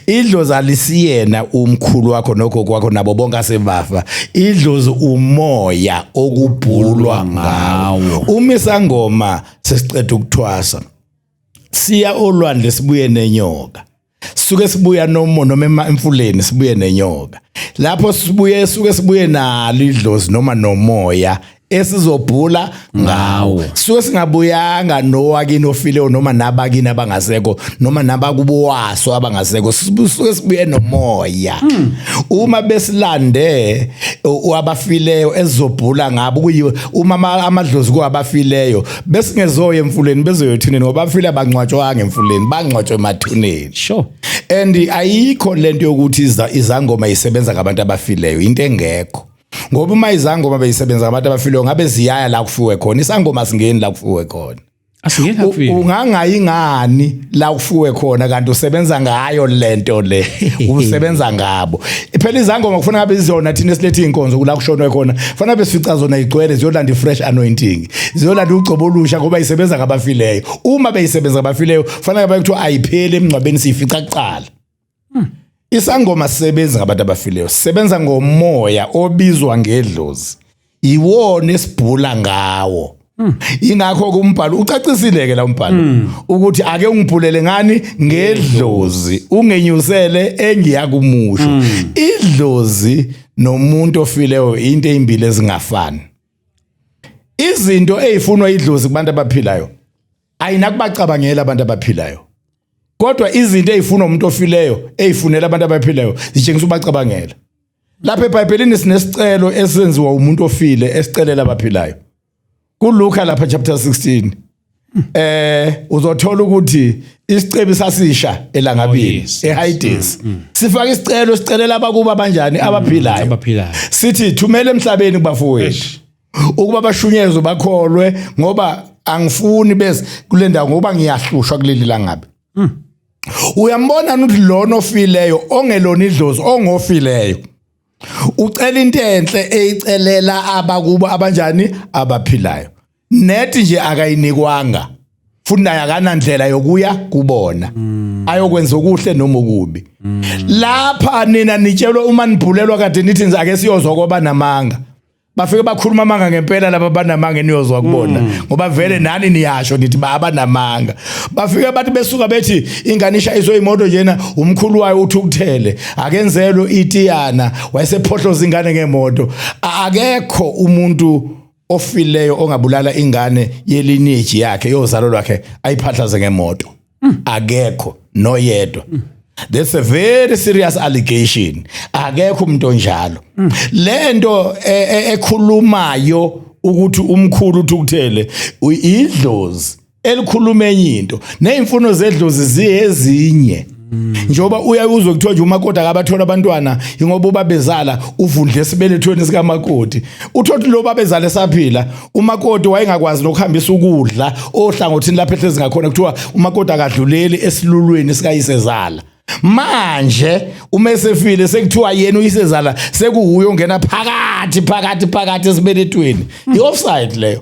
Idlozi alisiyena umkhulu wakho nogogo wakho nabo bonke asebafa. Idlozi umoya okubhulwa ngawo. Uma isangoma sesiceda ukuthwasa, siya olwandle, sibuye nenyoka, suke sibuya noma emfuleni, sibuye nenyoka. Lapho sibuye, suke sibuye nalo idlozi noma nomoya esizobhula ngawo. Suke singabuyanga nowakini ofileyo noma nabakini abangasekho noma nabakubo waso abangasekho, suke sibuye nomoya. Uma besilande abafileyo ezobhula ngabo, kuyiwe uma amadlozi kwabafileyo, besingezoya emfuleni, bezoyothuneni, ngoba abafile abangcwatshwanga emfuleni, bangcwatshwe emathuneni. And ayikho lento yokuthi izangoma isebenza ngabantu abafileyo, into engekho, ngoba uma izangoma beyisebenza ngabantu abafileyo, ngabe ziyaya la kufiwe khona. Isangoma singeni la kufiwe khona. Asingeni kufika. Ungangayi ngani la kufiwe khona kanti usebenza ngayo lento le, usebenza ngabo? Phela izangoma kufuna ngabe izona thina esilethe inkonzo kula kushonwe khona, kufanele besifica zona igcwele, ziyolanda ifresh anointing, ziyolanda ugcobo olusha, ngoba isebenza ngabafileyo. Uma beyisebenza ngabafileyo, kufanele ngabe kuthiwa ayipheli emngcwabeni, siyifica kuqala. Isangoma sisebenza ngabantu abafileyo, sisebenza ngomoya obizwa ngedlozi, iwona esibhula ngawo. Ingakho kumbhalo ucacisile ke la umbhalo ukuthi ake ungibhulele ngani? Ngedlozi, ungenyusele engiyakumusho. Idlozi nomuntu ofileyo into ezimbili ezingafani. Izinto ezifunwa idlozi kubantu abaphilayo ayinakubacabangela abantu abaphilayo, kodwa izinto ezifunwa umuntu ofileyo ezifunela abantu abaphilayo zitshengisa ubacabangela. Lapha eBhayibhelini sinesicelo esenziwa umuntu ofile esicelela abaphilayo. KuLuka lapha chapter 16, uzothola ukuthi isicebi sasisha elangabini eHades, sifaka isicelo sicelela abakuba abanjani? Abaphilayo. Abaphilayo. Sithi, "Thumela emhlabeni kubafowethu ukuba bashunyezwe bakholwe, ngoba angifuni bese kule ndawo, ngoba ngiyahlushwa kuleli langabe." Uyambona ukuthi lona ofileyo, ongelona idlozi, ongofileyo, ucela into enhle eyicelela abakubo abanjani? Abaphilayo. Nethi nje akayinikwanga, futhi naye akanandlela yokuya kubona ayokwenza okuhle noma okubi. Lapha nina nitshelwe uma nibhulelwa kade nithi nje ake siyozwa kwaba namanga, bafike bakhuluma amanga ngempela laba banamanga eniyozwa kubona, ngoba vele nani niyasho nithi ba abanamanga. Bafike bathi besuka bethi ingane ishayiswe imoto njena, umkhulu wayo uthi ukuthele akenzelwe itiyana, wayesephohloza ingane ngemoto. Akekho umuntu ofileyo ongabulala ingane yelineage yakhe, yozalo lwakhe, ayiphahlaze ngemoto. Akekho noyedwa. That's a very serious allegation. Akekho umuntu onjalo. Lento ekhulumayo ukuthi umkhulu uthukuthele, idlozi elikhuluma enye into, nezimfuno zedlozi ziyezinye. Njengoba uyaye uzwe kuthiwa nje umakoti akabathola abantwana ingoba ubabezala uvundle esibelethweni sikamakoti. Uthola ukuthi lo babezala esaphila, umakoti wayengakwazi nokuhambisa ukudla ohlangothini lapho ehlezi ngakhona, kuthiwa umakoti akadluleli esilulweni sikayisezala. Manje uma esefile sekuthiwa yena uyisezala, sekuwuye ongena phakathi phakathi phakathi esibelethweni. I-offside leyo.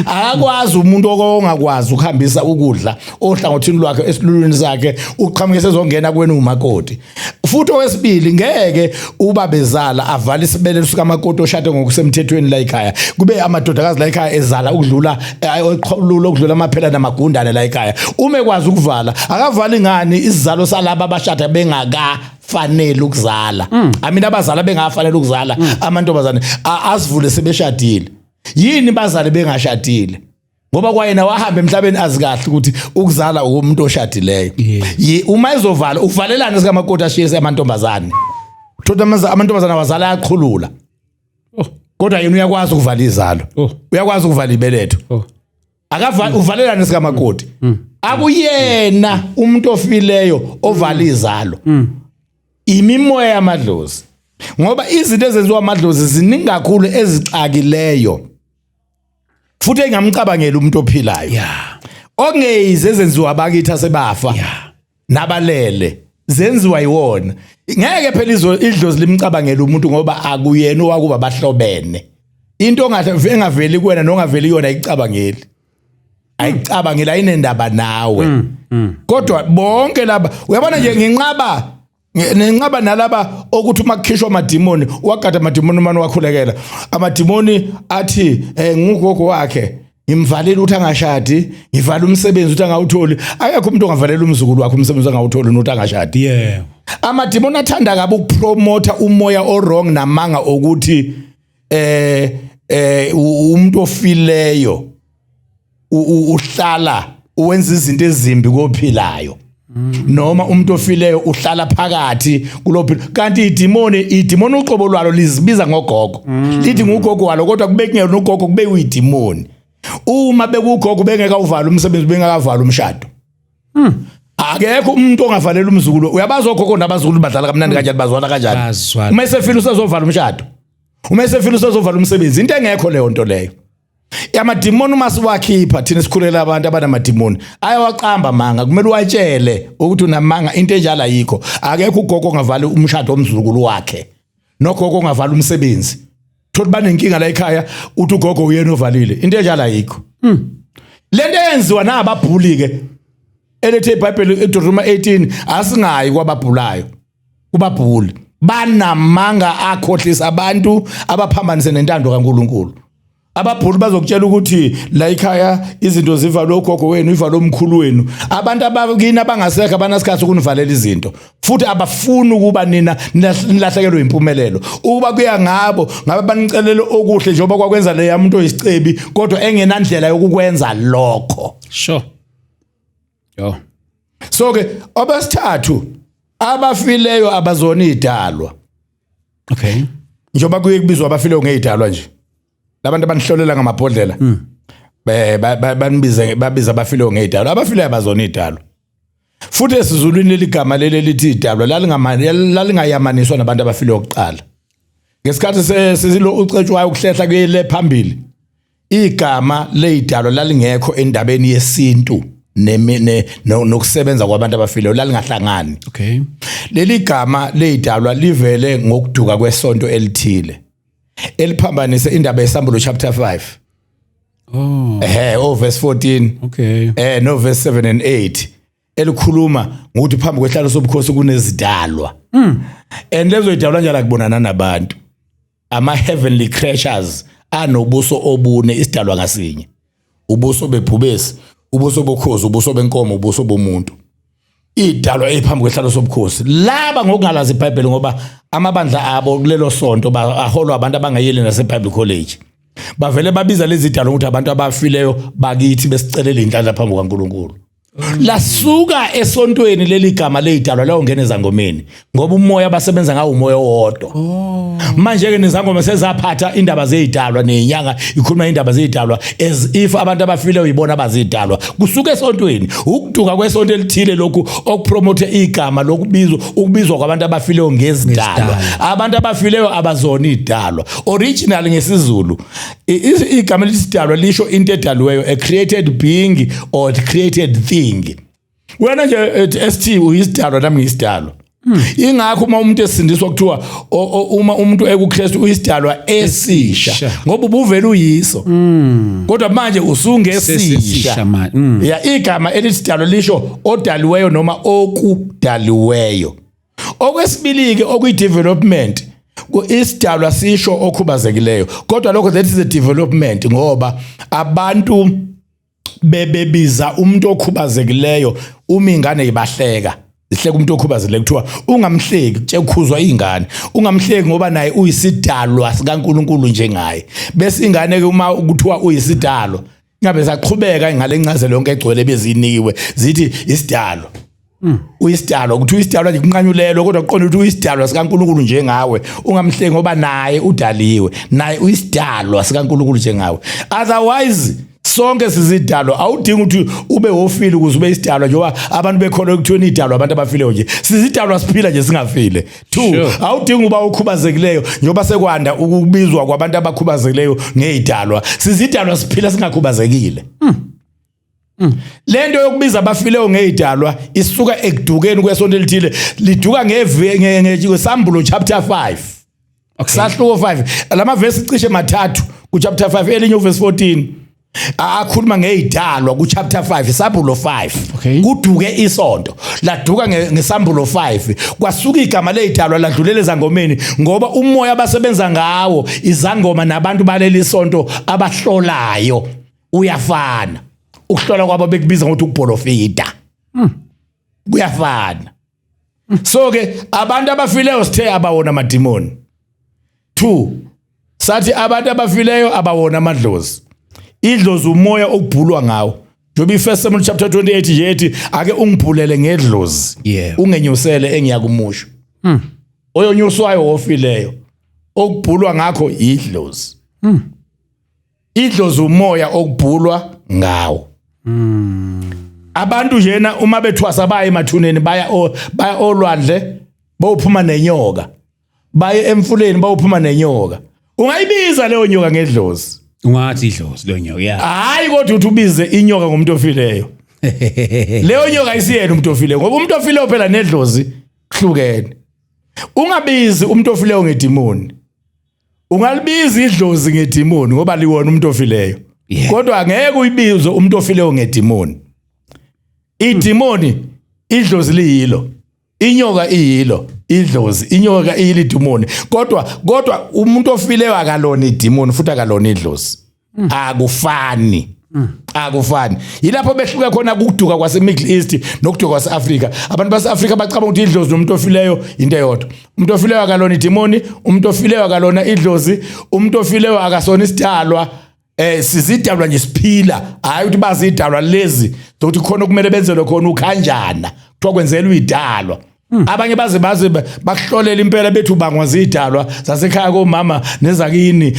Akakwazi umuntu ongakwazi ukuhambisa ukudla ohlangothini lwakhe esilulwini sakhe, uqhamuke sezongena kwena umakoti. Futhi owesibili, ngeke ubabezala avale isibeletho sikamakoti oshade ngokusemthethweni la ekhaya, kube amadodakazi la ekhaya ezala ukudlula oqhulula ukudlula amaphela namagundane la ekhaya. Uma ekwazi ukuvala, akavali ngani isizalo salaba abashada bengaka fanele ukuzala? I mean, abazala bengafanele ukuzala amantombazane, asivule sebeshadile. Yini bazale bengashadile? Ngoba kwayena wahamba emhlabeni azi kahle ukuthi ukuzala umuntu oshadileyo. Uma ezovala, uvalelana sikamakoti ashiye amantombazane? Thola amantombazane wazala ayaqhulula. Kodwa yena uyakwazi ukuvala izalo. Uyakwazi ukuvala ibeletho. Akavala, uvalelana sikamakoti? Akuyena umuntu ofileyo ovala izalo, imimoya yamadlozi, ngoba izinto ezenziwa amadlozi ziningi kakhulu ezixakileyo futhi engamcabangeli umuntu ophilayo ongeyize ezenziwa abakithi asebafa nabalele, zenziwa yiwona. Ngeke phela idlozi limcabangele umuntu, ngoba akuyena owakuba bahlobene. Into engaveli kuwena nongaveli yona ayicabangeli, ayicabangeli, ayinendaba nawe. Kodwa bonke laba, uyabona nje, nginqaba nenqaba nalaba okuthi uma kukhishwa amadimoni, wagada amadimoni, umane wakhulekela amadimoni, athi ngugogo wakhe, ngimvalile ukuthi angashadi, ngivala umsebenzi ukuthi angawutholi. Akekho umuntu ongavalela umzukulu wakhe umsebenzi angawutholi nokuthi angashadi. Amadimoni athanda kabi ukupromota umoya o-wrong namanga okuthi umuntu ofileyo uhlala uwenza izinto ezimbi kophilayo, noma umuntu ofileyo uhlala phakathi kulophilo, kanti idimoni uqobo lwalo lizibiza ngogogo, lithi ngugogo walo, kodwa kube kungena ugogo, kube uyidimoni. Uma bekugogo, bengeka uvala umsebenzi, bengakavala umshado. Akekho umuntu ongavalela umzukulu. Uyabazi ogogo nabazukulu badlala kamnandi kanjani, bazwana kanjani? Bazwana. Uma esefile usezovala umshado, uma esefile usezovala umsebenzi? Into engekho leyo nto leyo. Amadimoni uma siwakhipha thina, sikhulela abantu abanamadimoni, ayawaqamba manga. Kumele uwatshele ukuthi unamanga, into enjalo ayikho. Akekho ugogo ongavala umshado womzukulu wakhe, nogogo ongavala umsebenzi. Thola banenkinga la ekhaya, uthi ugogo uyena ovalile. Into enjalo ayikho. Lento eyenziwa nababhuli ke, elethe iBhayibheli eDeuteronomy 18, asingayi kwababhulayo, kubabhuli banamanga akhohlisa abantu, abaphambanise nentando kaNkuluNkulu. Ababhuli bazokutshela ukuthi la ekhaya izinto zivalwe ugogo wenu, ivalwe umkhulu wenu. Abantu abakini abangasekho abanasikhathi ukunivalela izinto, futhi abafuni ukuba nina nilahlekelwe impumelelo. Ukuba kuya ngabo, ngabe banicelele okuhle njengoba kwakwenza leya muntu oyisicebi, kodwa engenandlela yokukwenza lokho. Sure, yo. So ke obesithathu, abafileyo abazona idalwa. Njengoba kuye kubizwa abafileyo ngezidalwa nje, labantu abanihlolela ngamabhodlela banibize, babiza abafileyo ngezidalwa. Abafileyo abazona idalwa. Futhi esizulwini leli gama leli elithi idalwa lalingayamaniswa nabantu abafileyo kuqala. Ngesikhathi sesilo ucetshwayo ukuhlehla kuyele phambili, igama leyidalwa lalingekho endabeni yesintu nokusebenza kwabantu abafileyo, lalingahlangani. Leli gama leyidalwa livele ngokuduka kwesonto elithile eliphambanise indaba yeSambulo chapter 5. Oh, verse 14. No verse 7 and 8, elikhuluma ngokuthi phambi kwehlalo sobukhosi kunezidalwa. And lezo idalwa njalo akubonana nabantu. Ama heavenly creatures anobuso obune isidalwa ngasinye. Ubuso bebhubesi, ubuso bokhozi, ubuso benkomo, ubuso bomuntu. Idalwa ephambi kwehlalo sobukhosi. Laba ngokungalazi iBhayibheli, ngoba amabandla abo kulelo sonto aholwa abantu abangayeli nase Bible College. Bavele babiza lezi dalwa ukuthi abantu abafileyo bakithi besicelela inhlanhla phambi kukaNkuluNkulu. Lasuka esontweni leli gama leyidalwa lawongena ezangomeni ngoba umoya abasebenza ngawo umoya owodwa. Manje ke nezangoma sezaphatha indaba zeyidalwa, nezinyanga ikhuluma indaba zeyidalwa as if abantu abafile uyibona abazidalwa. Kusuka esontweni, ukuduka kwesonto elithile lokhu okupromote igama lokubizwa, ukubizwa kwabantu abafileyo ngezidalwa. Abantu abafileyo abazona idalwa. Original ngesiZulu igama elithi sidalwa lisho into edaliweyo, a created being or a created thing. Wena nje ST uyisidalwa, nami ngiyisidalwa. Ingakho uma umuntu esindiswa kuthiwa uma umuntu ekuKristu uyisidalwa esisha, ngoba ubuvela uyiso, kodwa manje usungesisha. Ya, igama elithi sidalwa lisho odaliweyo noma okudaliweyo. Okwesibili ke, okuyi development, isidalwa sisho okhubazekileyo, kodwa lokho that is a development ngoba abantu bebebiza umuntu okhubazekileyo uma ingane ibahleka, ihleka umuntu okhubazekileyo, kuthiwa ungamhleki, kukhuzwa ingane, ungamhleki ngoba naye uyisidalwa sikaNkuluNkulu njengaye. Bese ingane ke uma kuthiwa uyisidalwa ngabe saqhubeka ngale ncazelo yonke egcwele bezinikiwe, zithi isidalwa, uyisidalwa, ukuthi uyisidalwa nje kunqanyulelwe, kodwa kuqonda ukuthi uyisidalwa sikaNkuluNkulu njengawe, ungamhleki ngoba naye udaliwe, naye uyisidalwa sikaNkuluNkulu njengawe. Otherwise sonke sizidalwa, awudingi ukuthi ube wofile ukuze ube isidalwa, njengoba abantu bekholwa ekuthiweni idalwa abantu abafileyo nje. Sizidalwa siphila nje singafile. Two, awudingi uba ukhubazekileyo, njengoba sekwanda ukubizwa kwabantu abakhubazekileyo ngezidalwa. Sizidalwa siphila singakhubazekile. Lento yokubiza abafileyo ngezidalwa isuka ekudukeni kwesonto elithile, liduka ngesambulo chapter 5. Sahluko 5, lama verse cishe mathathu ku chapter 5, elinye uverse 14 akhuluma ngezidalwa ku chapter 5, isambulo 5. Kuduke isonto laduka ngesambulo 5, kwasuka igama lezidalwa ladlulela ezangomeni, ngoba umoya abasebenza ngawo izangoma nabantu baleli sonto abahlolayo uyafana. Ukuhlola kwabo bekubiza ngokuthi ukubholofida, kuyafana. So ke abantu abafileyo sithe abawona amadimoni. 2, sathi abantu abafileyo abawona amadlozi. Idlozi umoya okubhulwa ngawo, njengoba iFirst Samuel chapter 28 nje ethi ake ungibhulele ngedlozi, ungenyusele engiyakumusho. Oyonyuswayo wofileyo, okubhulwa ngakho idlozi. Idlozi umoya okubhulwa ngawo. Abantu njena uma bethwasa baye emathuneni, baya olwandle bawuphuma nenyoka, baye emfuleni bawuphuma nenyoka. Ungayibiza leyo nyoka ngedlozi? Ungathi idlozi leyo nyoka, yeah. Hayi, kodwa uthi ubize inyoka ngomuntu ofileyo, leyo nyoka isiyena umuntu ofileyo, ngoba umuntu ofileyo phela nedlozi kuhlukene. Ungabizi umuntu ofileyo ngedimoni. Ungalibiza idlozi ngedimoni ngoba liwona umuntu ofileyo, kodwa angeke uyibize umuntu ofileyo ngedimoni. Idimoni idlozi liyilo, inyoka iyilo idlozi, inyoka iyilo idimoni, kodwa umuntu ofileyo akalona idimoni futhi akalona idlozi. Akufani, akufani. Yilapho behluka khona kukuduka kwase Middle East nokuduka kwase Africa. Abantu base Africa bacabanga ukuthi idlozi nomuntu ofileyo into eyodwa. Umuntu ofileyo akalona idimoni, umuntu ofileyo akalona idlozi, umuntu ofileyo akasona isidalwa. Sizidalwa nje siphila, hayi ukuthi bazidalwa lezi zokuthi khona okumele benzelwe khona ukhanjana, kuthiwa kwenzelwa idalwa. Abanye baze bakuhlolela impela bethu ubangwa zidalwa zasekhaya komama nezakini,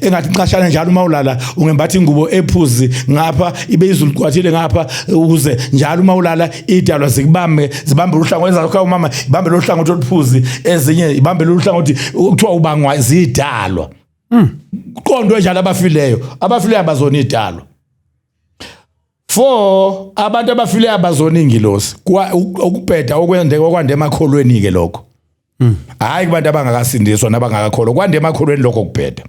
engathi nxashana njalo uma ulala ungembatha ingubo ephuzi ngapha ibe izulu kwathile ngapha, ukuze njalo uma ulala idalwa zikubambe, zibambe uhlangothi zasekhaya umama, ibambe lo hlangothi oluphuzi, ezinye ibambe lo hlangothi, kuthiwa ubangwa zidalwa. Kuqondwe njalo abafileyo, abafileyo abazona idalwa. Four, abantu abafileyo abazona ingilosi. Ukubheda okwende okwande emakholweni ke lokho, hayi kubantu abangakasindiswa nabangakakholwa, kwande emakholweni lokho kubheda,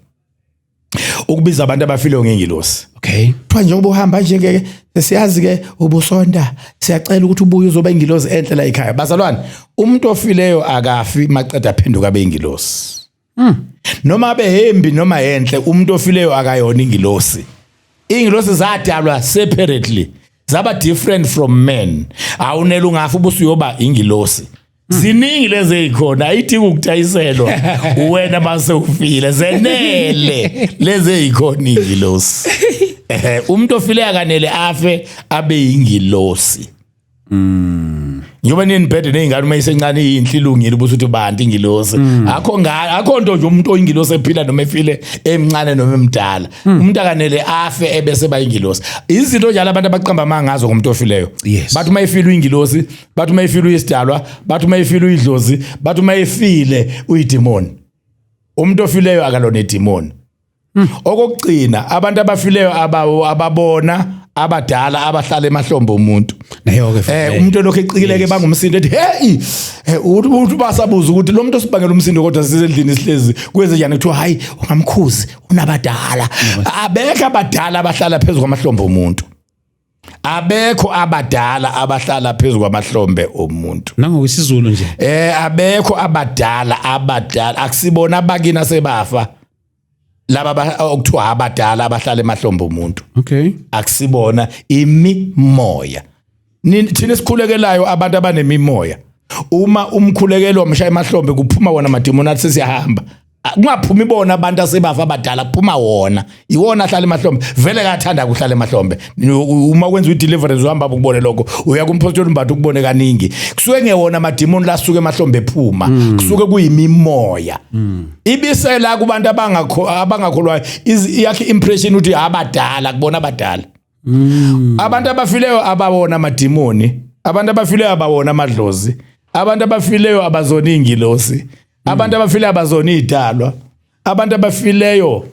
ukubiza abantu abafileyo ngengilosi. Kuthiwa njengoba uhamba nje ke siyazi ke ubusonda, siyacela ukuthi ubuye uzoba ingilosi enhle la ekhaya. Bazalwane, umuntu ofileyo akafi maqeda aphenduka abe ingilosi. Noma abe hembi noma enhle, umuntu ofileyo akayona ingilosi. Ingilosi zadalwa separately, zaba different from men. Awunela ungafa ubusuyoba ingilosi. Ziningi lezi ezikhona, ayidingi ukutayiselwa wena mase ufile, zenele lezi ezikhona ingilosi. Ehe, umuntu ofile akanele afe abe yingilosi. Njengoba ninibhede nezingane uma isencane iyinhle ilungile ubusuthi bantu ingilosi. Akho nga akho nto nje umuntu oyingilosi ephila noma efile emncane noma emdala. Umuntu akanele afe ebese bayingilosi. Izinto njalo abantu abaqamba amanga ngazo ngomuntu ofileyo. Bathi uma efile uyingilosi, bathi uma efile uyisidalwa, bathi uma efile uyidlozi, bathi uma efile uyidimoni. Umuntu ofileyo akalona idimoni. Okokugcina, abantu abafileyo ababona abadala abahlala emahlombe omuntu. Nayo ke. Umuntu lokho ecikileke bangumsindo ethi hey, uthi basabuza ukuthi lo muntu osibangela umsindo kodwa sisendlini sihlezi kwenze njani, kuthiwa hayi ungamkhuzi unabadala. Abekho abadala abahlala phezulu kwamahlombe omuntu. Abekho abadala abahlala phezulu kwamahlombe omuntu. Nangokwesizulu nje. Abekho abadala, abadala akusibona abakina sebafa. Laba okuthiwa abadala abahlala emahlombe omuntu. Akusibona imimoya. Thina sikhulekelayo abantu abanemimoya. Uma umkhulekelo wamshaya emahlombe kuphuma wona amadimoni athi sesiyahamba. Kungaphumi bona abantu asebafa abadala, kuphuma wona. Iwona ahlala emahlombe. Vele kathanda ukuhlala emahlombe. Uma kwenza i-deliverance uhamba ukubone lokho. Uya kumpostoli Mbatha ukubone kaningi. Kusuke ngewona amadimoni lasuke emahlombe ephuma. Kusuke kuyimimoya. Ibisela kubantu abangakholwayo yakhe impression ukuthi abadala kubona abadala. Abantu abafileyo abawona amadimoni, abantu abafileyo abawona amadlozi, abantu abafileyo abazona ingilosi, abantu abafileyo abazona idalwa, abantu abafileyo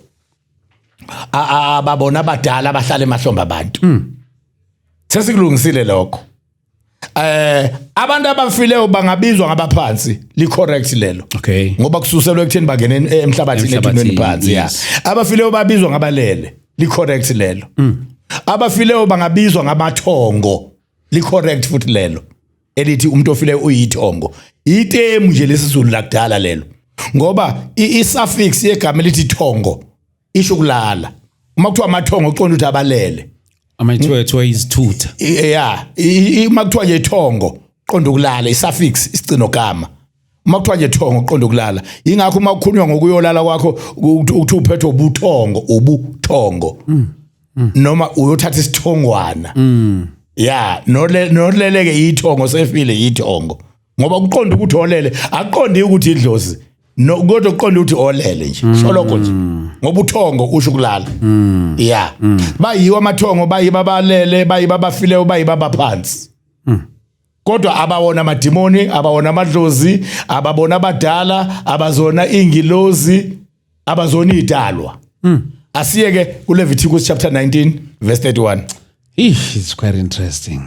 ababona abadala abahlala emahlombe abantu. Sesikulungisile lokho. Abantu abafileyo bangabizwa ngabaphansi, li correct lelo. Ngoba kususelwe ekutheni bangene emhlabathini ethuneni phansi, ya. Abafileyo babizwa ngabalele, li correct lelo. Abafileyo bangabizwa ngamathongo, li correct futhi lelo. Elithi umuntu ofileyo uyithongo. Itemu nje lesizulu lakudala lelo. Ngoba i-suffix yegama elithi thongo isho ukulala. Uma kuthiwa amathongo uqonda ukuthi abalele. Amathiwa izithutha. Ya, uma kuthiwa nje ithongo qonda ukulala, i-suffix isicino gama. Uma kuthiwa nje thongo uqonda ukulala. Ingakho uma kukhulunywa ngokuyolala kwakho uthi uphethwe ubuthongo, ubuthongo. Noma uyothatha isithongwana. Ya, noleleke ithongo sefile ithongo. Ngoba kuqonda ukuthi olele, akuqondi ukuthi idlozi. No, kodwa kuqonda ukuthi olele nje. Soloko nje. Ngoba uthongo usho ukulala. Ya. Bayiwa amathongo, bayiba abalele, bayiba abafileyo, bayiba abaphansi. Kodwa abawona amadimoni, abawona amadlozi, ababona abadala, abazona ingilozi, abazona idalwa. Asiyeke kuLeviticus chapter 19 verse 31. It's quite interesting.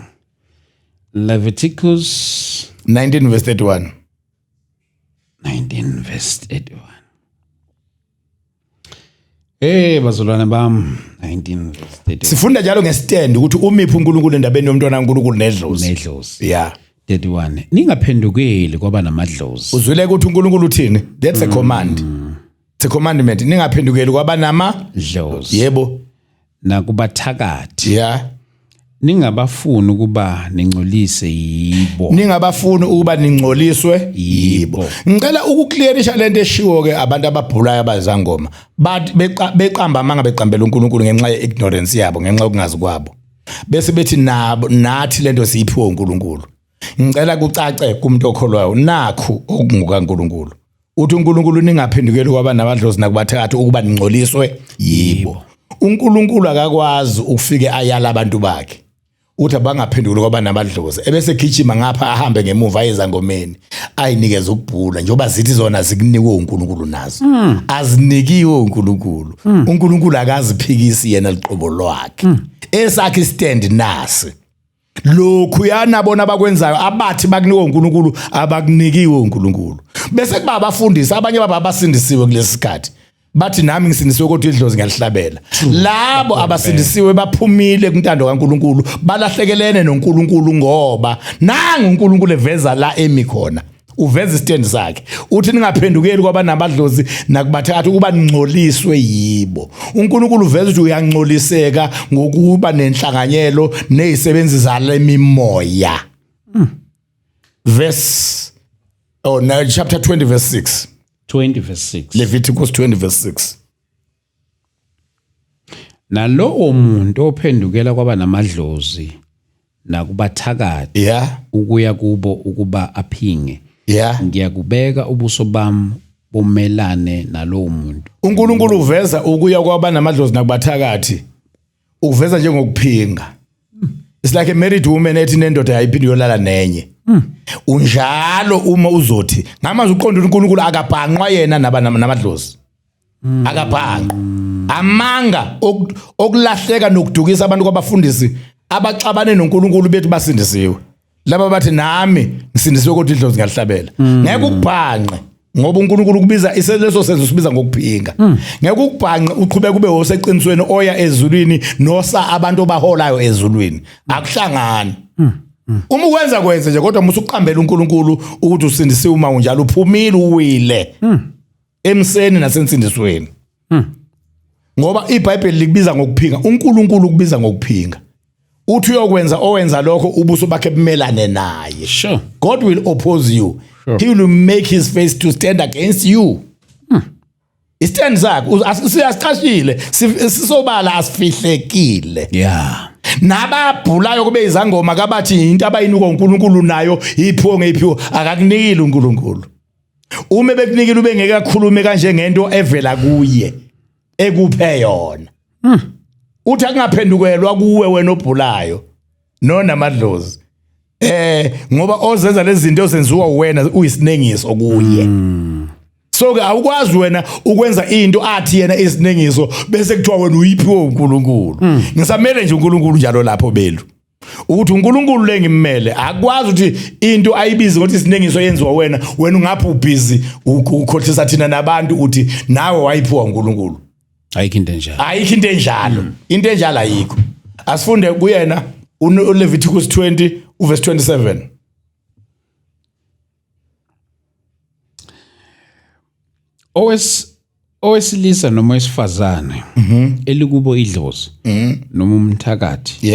Leviticus 19 verse 31. 19 verse 31. Hey bazalwane bam, 19 verse 31. Sifunda njalo ngestand ukuthi umiphi uNkulunkulu endabeni yomntwana kaNkulunkulu nedlozi. Nedlozi. Yeah. 31. Ningaphendukeli kwaba namadlozi. Uzwile ukuthi uNkulunkulu uthini? That's a command. It's a commandment. Ningaphendukeli kwaba nama dlozi. Yebo. Nakubathakathi. Yeah. Ningabafuni ukuba ningcolise yibo. Ningabafuni ukuba ningcoliswe yibo. Ngicela ukuclearisha lento eshiwo ke abantu ababhulayo abazangoma. Bathi beqamba amanga beqambela uNkulunkulu ngenxa yeignorance yabo, ngenxa yokungazi kwabo. Bese bethi nabo nathi lento siyiphiwe uNkulunkulu. Ngicela kucace kumuntu okholwayo nakhu okungukaNkulunkulu. Uthi uNkulunkulu ningaphendukeli kwaba nabadlozi nakubathakathi ukuba ningcoliswe yibo. uNkulunkulu akakwazi ukufike ayala abantu bakhe. Uthi abangaphendukeli kwaba nabadlozi ebese gijima ngapha ahambe ngemuva ayezangomeni ayinikeze ukubhula njengoba zithi zona zikunikwe uNkulunkulu nazo. Azinikiwe uNkulunkulu. uNkulunkulu akaziphikisi yena liqobo lwakhe. Esakhe stand nasi. Lokhu yanabona abakwenzayo abathi bakunikwe uNkulunkulu abakunikiwe uNkulunkulu. Bese kuba abafundisi abanye baba abasindisiwe kulesi sikhathi. Bathi nami ngisindisiwe kodwa idlozi ngiyalihlabela. Labo abasindisiwe baphumile kuntando kaNkulunkulu, balahlekelene noNkulunkulu ngoba nangu uNkulunkulu eveza la emi khona. Uveza isitendi sakhe. Uthi ningaphendukeli kwabanabadlozi nakubathatha ukuba ningcoliswe yibo. uNkulunkulu uveza ukuthi uyangcoliseka ngokuba nenhlanganyelo nezisebenzi zalemimoya. Verse oh no, chapter 20 verse 6. 20 verse 6. Leviticus 20 verse 6. Nalowo muntu ophendukela kwaba namadlozi nakubathakathi ukuya kubo ukuba aphinge, ngiyakubeka ubuso bami bumelane nalowo muntu. uNkulunkulu uveza ukuya kwaba namadlozi nakubathakathi, ukuveza njengokuphinga. It's like a married woman ethi nendoda yayiphinde yolala nenye. Unjalo uma uzothi ngamazwi uqonda uNkulunkulu akabhanqwa yena namadlozi. Akabhanqwa. Amanga okulahleka nokudukisa abantu kwabafundisi abaxabane noNkulunkulu bethu basindisiwe. Laba bathi nami ngisindisiwe kodwa idlozi ngalihlabela. Ngeke ukubhanqe ngoba uNkulunkulu ukubiza iseleso senzo sibiza ngokuphinga. Ngeke ukubhanqe uqhubeke ube oseqinisweni oya ezulwini nosa abantu obaholayo ezulwini. Akuhlangani. Uma ukwenza kwenze nje, kodwa musu uqambela uNkulunkulu ukuthi usindisiwe uma unjalo uphumile uwile. Emseni nasensindisweni. Ngoba iBhayibheli likubiza ngokuphinga, uNkulunkulu ukubiza ngokuphinga. Uthi uyokwenza owenza lokho ubuso bakhe bumelane naye. God will oppose you. He will make his face to stand against you. Istand sakhe siyasiqashile, sisobala, asifihlekile. Nababhulayo kube izangoma kabathi into abayinikwa uNkulunkulu nayo iphiwo ngeyiphiwo, akakunikile uNkulunkulu. Uma bekunikile ubengeke akhulume kanje ngento evela kuye ekuphe yona. Uthi akungaphendukelwa kuwe wena obhulayo nonamadlozi. Ngoba ozenza lezi zinto ozenziwa wena uyisinengiso kuye. So ke awukwazi wena ukwenza into athi yena isinengiso bese kuthiwa wena uyiphiwe uNkulunkulu. Ngisamele nje uNkulunkulu njalo lapho belu. Ukuthi uNkulunkulu lengimele akwazi ukuthi into ayibize ukuthi isinengiso yenziwa wena, wena ungapha ubhizi ukhohlisa thina nabantu uthi nawe wayiphiwa uNkulunkulu. Ayikho into enjalo. Ayikho into enjalo. Into enjalo ayikho. Asifunde kuyena uLeviticus 20 uverse 27. Owesilisa noma owesifazane elikubo idlozi noma umthakathi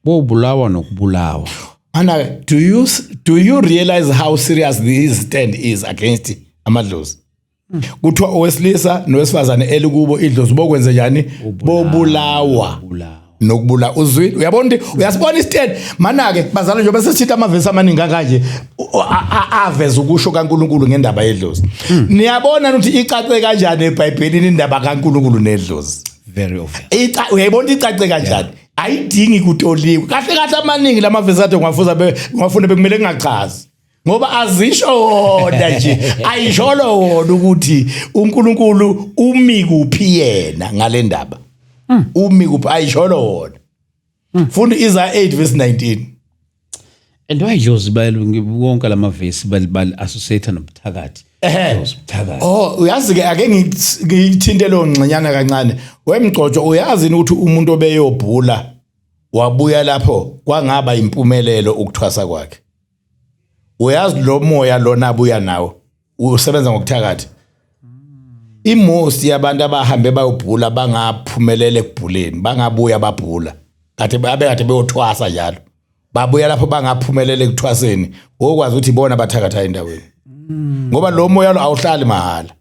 bobulawa nokubulawa. Ana, do you realize how serious this stand is against amadlozi? Kuthiwa owesilisa nowesifazane elikubo idlozi bokwenze njani? Bobulawa nokubula. Uzwile, uyabona ukuthi uyasibona istand mana ke bazalwane, njengoba sesithinta amavesi amaningi kanje aveza ukusho kaNkuluNkulu ngendaba yedlozi. Niyabona ukuthi icace kanjani eBhayibhelini indaba kaNkuluNkulu nedlozi? Very obvious. Uyayibona icace kanjani? Ayidingi kutoliwe. Kahle kahle amaningi lamavesi ade ngiwafuza ngiwafuna bekumele ngingachazi. Ngoba azisho wona nje, ayisholo wona ukuthi uNkulunkulu umi kuphi yena ngale ndaba. Umi kuphi, ayisholo wona. Funda Isaiah 8 verse 19. And why idlozi wonke lamavesi bali associate nobuthakathi? Idlozi ubuthakathi. Oh, uyazi ke ake ngiyithinte lo ngxenyana kancane. Wemgcotsho, uyazi ukuthi umuntu obeyobhula wabuya lapho kwangaba impumelelo ukuthwasa kwakhe. Uyazi lo moya lona abuya nawo usebenza ngokuthakatha. Imost yabantu abahambe bayobhula bangaphumelele ekubhuleni, bangabuya babhula. Kade abekade beyothwasa njalo. Babuya lapho bangaphumelele ekuthwaseni, okwazi ukuthi ibona abathakatha endaweni. Ngoba lo moya lo awuhlali mahala.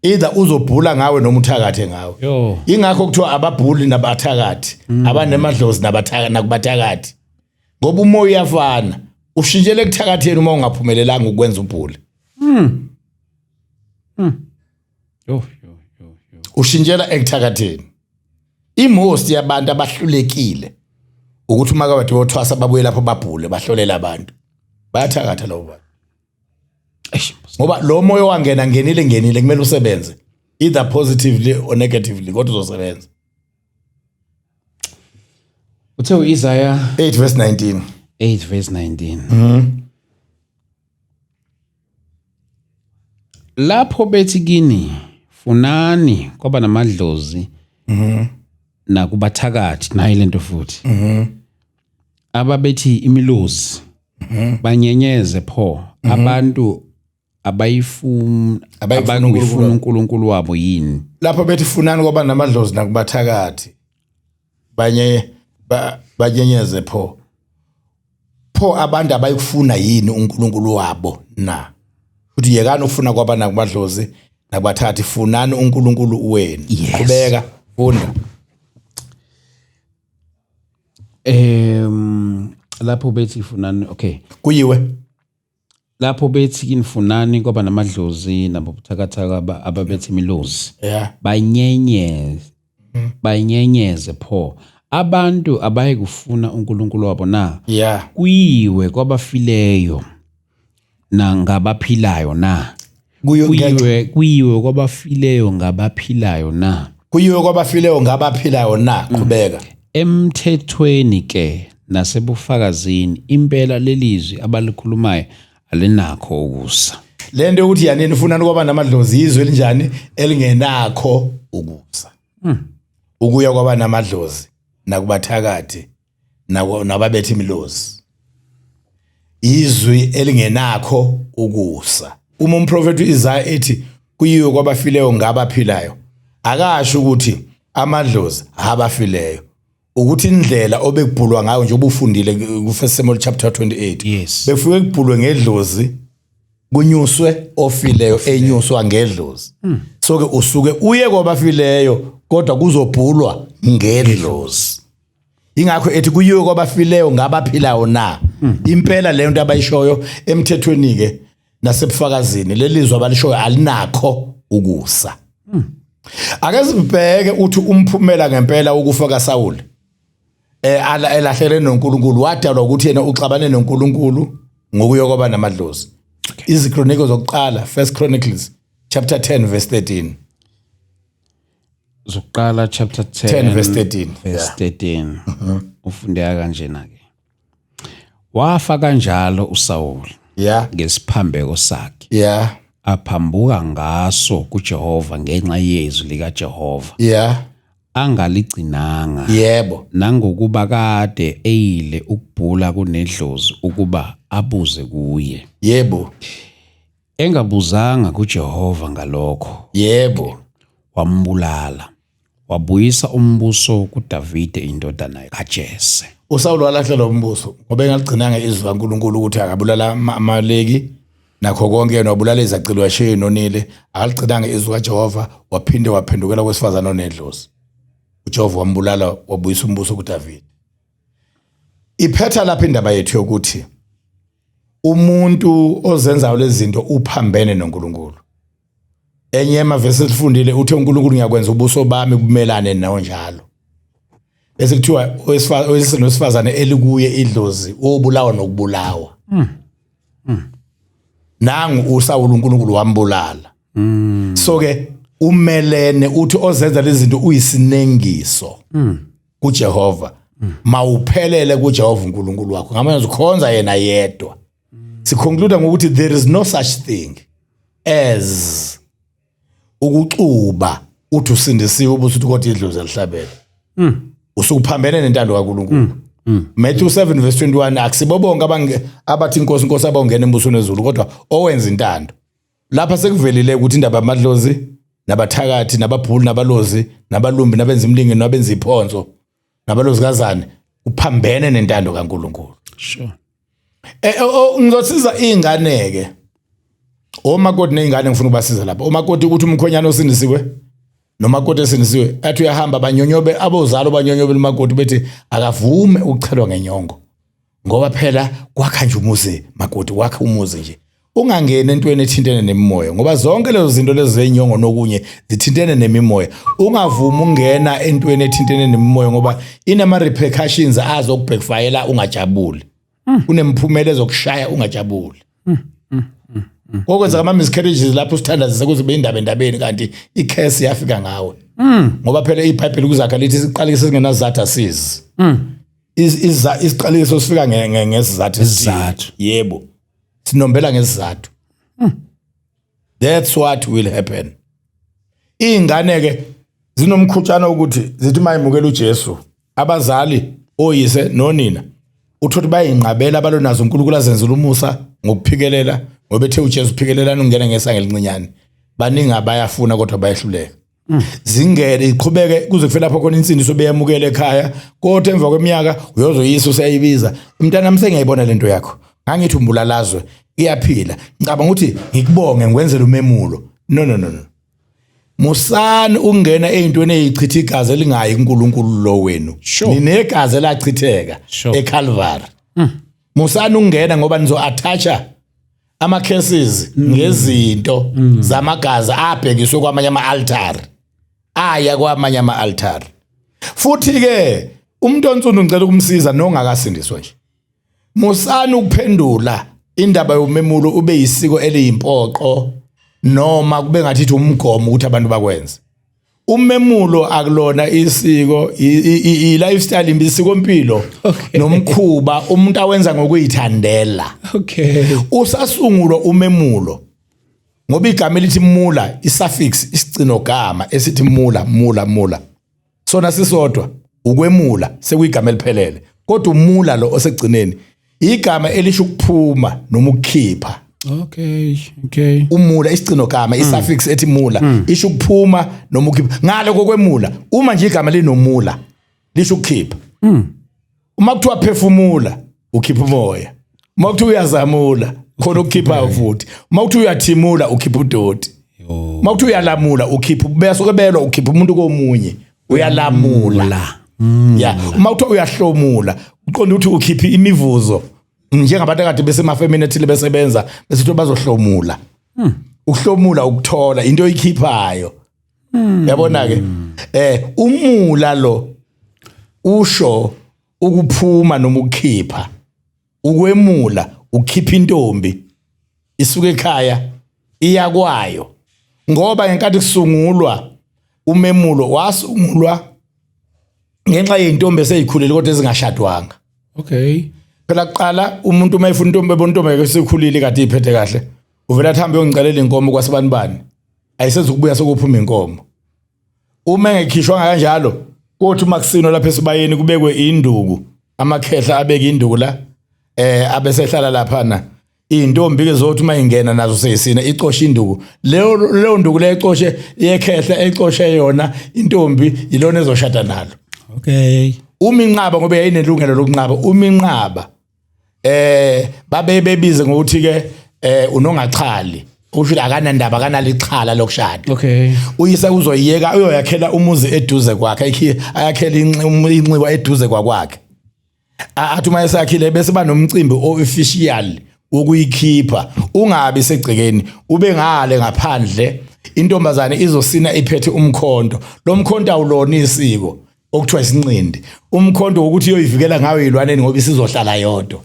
Either uzobhula ngawe noma uthakathe ngawe. Ingakho kuthiwa ababhuli nabathakathi, abanemadlozi nabathakathi nakubathakathi. Ngoba umoya uyafana, ushintshele ekuthakatheni uma ungaphumelelanga ukwenza ubhuli. Yo yo yo yo. Ushintshela ekuthakatheni. Imost yabantu abahlulekile ukuthi uma kade bothwasa babuye lapho babhule bahlolela abantu. Bayathakatha labo bantu. Eish. Ngoba lo moya wangena ngenile ngenile kumele usebenze either positively or negatively, kodwa uzosebenza. Uthe uIsaiah 8 verse 19. 8 verse 19. Lapho bethi kini funani kwaba namadlozi nakubathakathi, nayi lento futhi. Ababethi imilozi banyenyeze pho abantu abayifuna Abayifuna abangifuna uNkulunkulu wabo yini? Lapho bethi funani kwaba namadlozi nakubathakathi banye banyenyeze pho pho abantu abayikufuna yini uNkulunkulu wabo na? Futhi yekani ukufuna kwaba nakumadlozi nakubathathi, funani uNkulunkulu wenu. Qhubeka funda. Lapho bethi funani, okay. Kuyiwe. Lapho bethi kinifunani kwaba namadlozi nabobuthakathaka ababethi imilozi. Banyenyeze. Banyenyeze pho. Abantu abaye kufuna uNkulunkulu wabo na? Kuyiwe kwabafileyo nangabaphilayo na? Kuyiwe kwabafileyo ngabaphilayo na? Kuyiwe kwabafileyo ngabaphilayo na? Qhubeka. Emthethweni ke nasebufakazini impela lelizwi abalikhulumayo alinakho ukusa. Lento yokuthi yanini ufunani kwaba namadlozi izwe elinjani elingenakho ukusa. Ukuya kwaba namadlozi nakubathakathi nababethi imilozi. Izwi elingenakho ukusa. Uma umprofeti uIsaya ethi kuyiwe kwabafileyo ngabaphilayo, akasho ukuthi amadlozi abafileyo, ukuthi indlela obekubhulwa ngayo nje ubufundile ku First Samuel chapter 28. Befike kubhulwe ngedlozi, kunyuswe ofileyo, enyuswa ngedlozi. So ke usuke uye kwabafileyo kodwa kuzobhulwa ngedlozi. Ingakho ethi kuyiwe kwabafileyo ngabaphilayo na. Impela leyo nto abayishoyo emthethweni ke nasebufakazini, lelizwe abalishoyo alinakho ukusa. Ake sibheke uthi umphumela ngempela ukufa kaSawuli elahlele noNkulunkulu, wadalwa ukuthi yena uxabane noNkulunkulu ngokuyokoba namadlozi. Izikroniko zokuqala, First Chronicles chapter 10 verse 13. Zokuqala chapter 10 10 verse 13. Verse 13. Ufundeka kanjena ke. Wafa kanjalo uSawuli ngesiphambeko sakhe. Aphambuka ngaso kuJehova ngenxa yezwi likaJehova. Angaligcinanga. Nangokuba kade eyile ukubhula kunedlozi ukuba abuze kuye. Engabuzanga kuJehova ngalokho. Wambulala. Wabuyisa umbuso kuDavide indodana kaJese. uSawulu walahlela umbuso ngoba engaligcinanga izwi kaNkulunkulu ukuthi akabulala Amaleki nakho konke, yena wabulala izacilo washiya inonile, akaligcinanga izwi kaJehova, waphinde waphendukela kwesifazane onedlozi. uJehova wambulala wabuyisa umbuso kuDavide. Iphetha lapha indaba yethu yokuthi umuntu ozenzayo lezi zinto uphambene noNkulunkulu. Enye yamavesi esifundile uthe uNkulunkulu ngiyakwenza ubuso bami bumelane nawo njalo. Bese kuthiwa owesifazane elikuye idlozi obulawa nokubulawa. Nangu uSawulu uNkulunkulu wambulala. So ke umelene uthi ozenza lezi zinto uyisinengiso kuJehova. Mawuphelele kuJehova uNkulunkulu wakho. Ngamanye ukhonza yena yedwa. Siconclude ngokuthi there is no such thing as ukuxuba uthi usindisiwe ubusuthi kodwa idlozi alihlabele. Usukuphambene nentando kaNkulunkulu. Matthew 7 verse 21, akusibo bonke abathi inkosi inkosi abongena embusweni wezulu, kodwa owenza intando. Lapha sekuvelile ukuthi indaba yamadlozi nabathakathi nababhuli nabalozi nabalumbi nabenza imlingi nabenza iphonso nabalozikazane uphambene nentando kaNkulunkulu. Ngizosiza izingane ke. Omakoti nezingane ngifuna ukubasiza lapha. Omakoti ukuthi umkhonyana osindisiwe nomakoti esindisiwe athi uyahamba banyonyobe abozalo banyonyobe umakoti bethi akavume ukuchelwa ngenyongo. Ngoba phela kwakha nje umuzi makoti, wakha umuzi nje. Ungangeni entweni ethintene nemimoya ngoba zonke lezo zinto lezo zenyongo nokunye zithintene nemimoya. Ungavumi ungena entweni ethintene nemimoya ngoba inama repercussions azokubhackfire ungajabuli. Kunemphumela ezokushaya ungajabuli. Kokwenzeka ama miscarriages lapho usithandazisa kuze be indaba endabeni kanti icurse yafika ngawe. Ngoba phela iBhayibheli kuzakha lithi isiqalekiso esingenazathu asizi. Isiqalekiso sifika ngesizathu esithile. Yebo. Sinombela ngesizathu. That's what will happen. Ingane ke zinomkhutshana ukuthi zithi mayimukela uJesu, abazali oyise nonina uthothi bayinqabela abalonazo uNkulunkulu azenzela umusa ngokuphikelela ngoba ethe uJesu phikelelani ungena ngesango elincinyane. Baningi abayafuna kodwa bayehluleka. Zingene iqhubeke kuze kufike lapho khona insindiso beyamukela ekhaya, kodwa emva kweminyaka uyozoyisa useyibiza mntanami sengiyayibona lento yakho, ngangithi umbulalazwe iyaphila, ngicabanga ukuthi ngikubonge ngikwenzele umemulo. No, no, no, no. Musani ukungena ey'ntweni ey'chitha igazi elingayi kuNkulunkulu lo wenu. Ninegazi elachitheka eCalvary. Musani ukungena ngoba nizo-attacha ama-cases ngezinto zamagazi abhekiswe kwamanye ama-altari, aya kwamanye ama-altari. Futhi-ke umuntu onsundu ngicela ukumsiza nongakasindiswa nje, musani ukuphendula indaba yomemulo ube yisiko eliyimpoqo noma kube ngathi ithi umgomo ukuthi abantu bakwenze. Umemulo akulona isiko, i-lifestyle, isiko mpilo nomkhuba umuntu awenza ngokuyithandela. Usasungulwa umemulo ngoba igama elithi mula, i-suffix, isicino gama esithi mula, mula, mula, sona sisodwa ukwemula sekuyigama eliphelele, kodwa umula lo osegcineni igama elisho ukuphuma noma ukukhipha. Umula, isicino gama, i-suffix ethi mula isho ukuphuma noma ukukhipha. Ngale kokwemula, uma nje igama linomula lisho ukukhipha. Uma kuthiwa phefumula, ukhipha umoya. Uma kuthiwa uyazamula, khona ukukhiphayo futhi. Uma kuthiwa uyathimula, ukhipha udoti. Uma kuthiwa uyalamula, ukhipha bese belwa, ukhipha umuntu komunye, uyalamula. Ya, uma kuthiwa uyahlomula, uqonda ukuthi ukhipha imivuzo, njengabantu akade besemafemini ethile besebenza, bese kuthiwa bazohlomula. Ukuhlomula ukuthola into oyikhiphayo. Yabona ke, umula lo usho ukuphuma noma ukukhipha. Ukwemula ukhipha intombi isuke ekhaya iya kwayo, ngoba ngenkathi kusungulwa umemulo wasungulwa ngenxa yeintombi eseyikhulile kodwa ezingashadwanga. Phela kuqala umuntu uma efuna intombi, ebona intombi yakhe esikhulile kade iphethe kahle, uvela athi hambe uyongicelela inkomo kwasibani bani, ayisezukubuya sokuphuma inkomo. Uma engekhishwanga kanjalo, kothi uma kusino lapha esibayeni kubekwe induku, amakhehla abeke induku la, abesehlala laphana. Intombi ke zothi uma ingena nazo seyisina icoshe induku leyo, leyo nduku leyo ecoshe yekhehla, ecoshe yona intombi, ilona ezoshada nalo. Uma inqaba, ngoba yayinelungelo lokunqaba, uma inqaba babe bebize ngokuthi ke unongaxhali, usho ukuthi akanandaba, akanalixhala lokushada. Uyise uzoyiyeka, uyoyakhela umuzi eduze kwakhe, ayakhele inxiwa eduze kwakwakhe. Athi uma esakhile bese banomcimbi official wokuyikhipha, ungabi segcekeni, ube ngale ngaphandle. Intombazane izosina iphethe umkhonto. Lo mkhonto awulona isiko okuthiwa isinqindi, umkhonto wokuthi iyoyivikela ngayo izilwaneni ngoba isizohlala yodwa.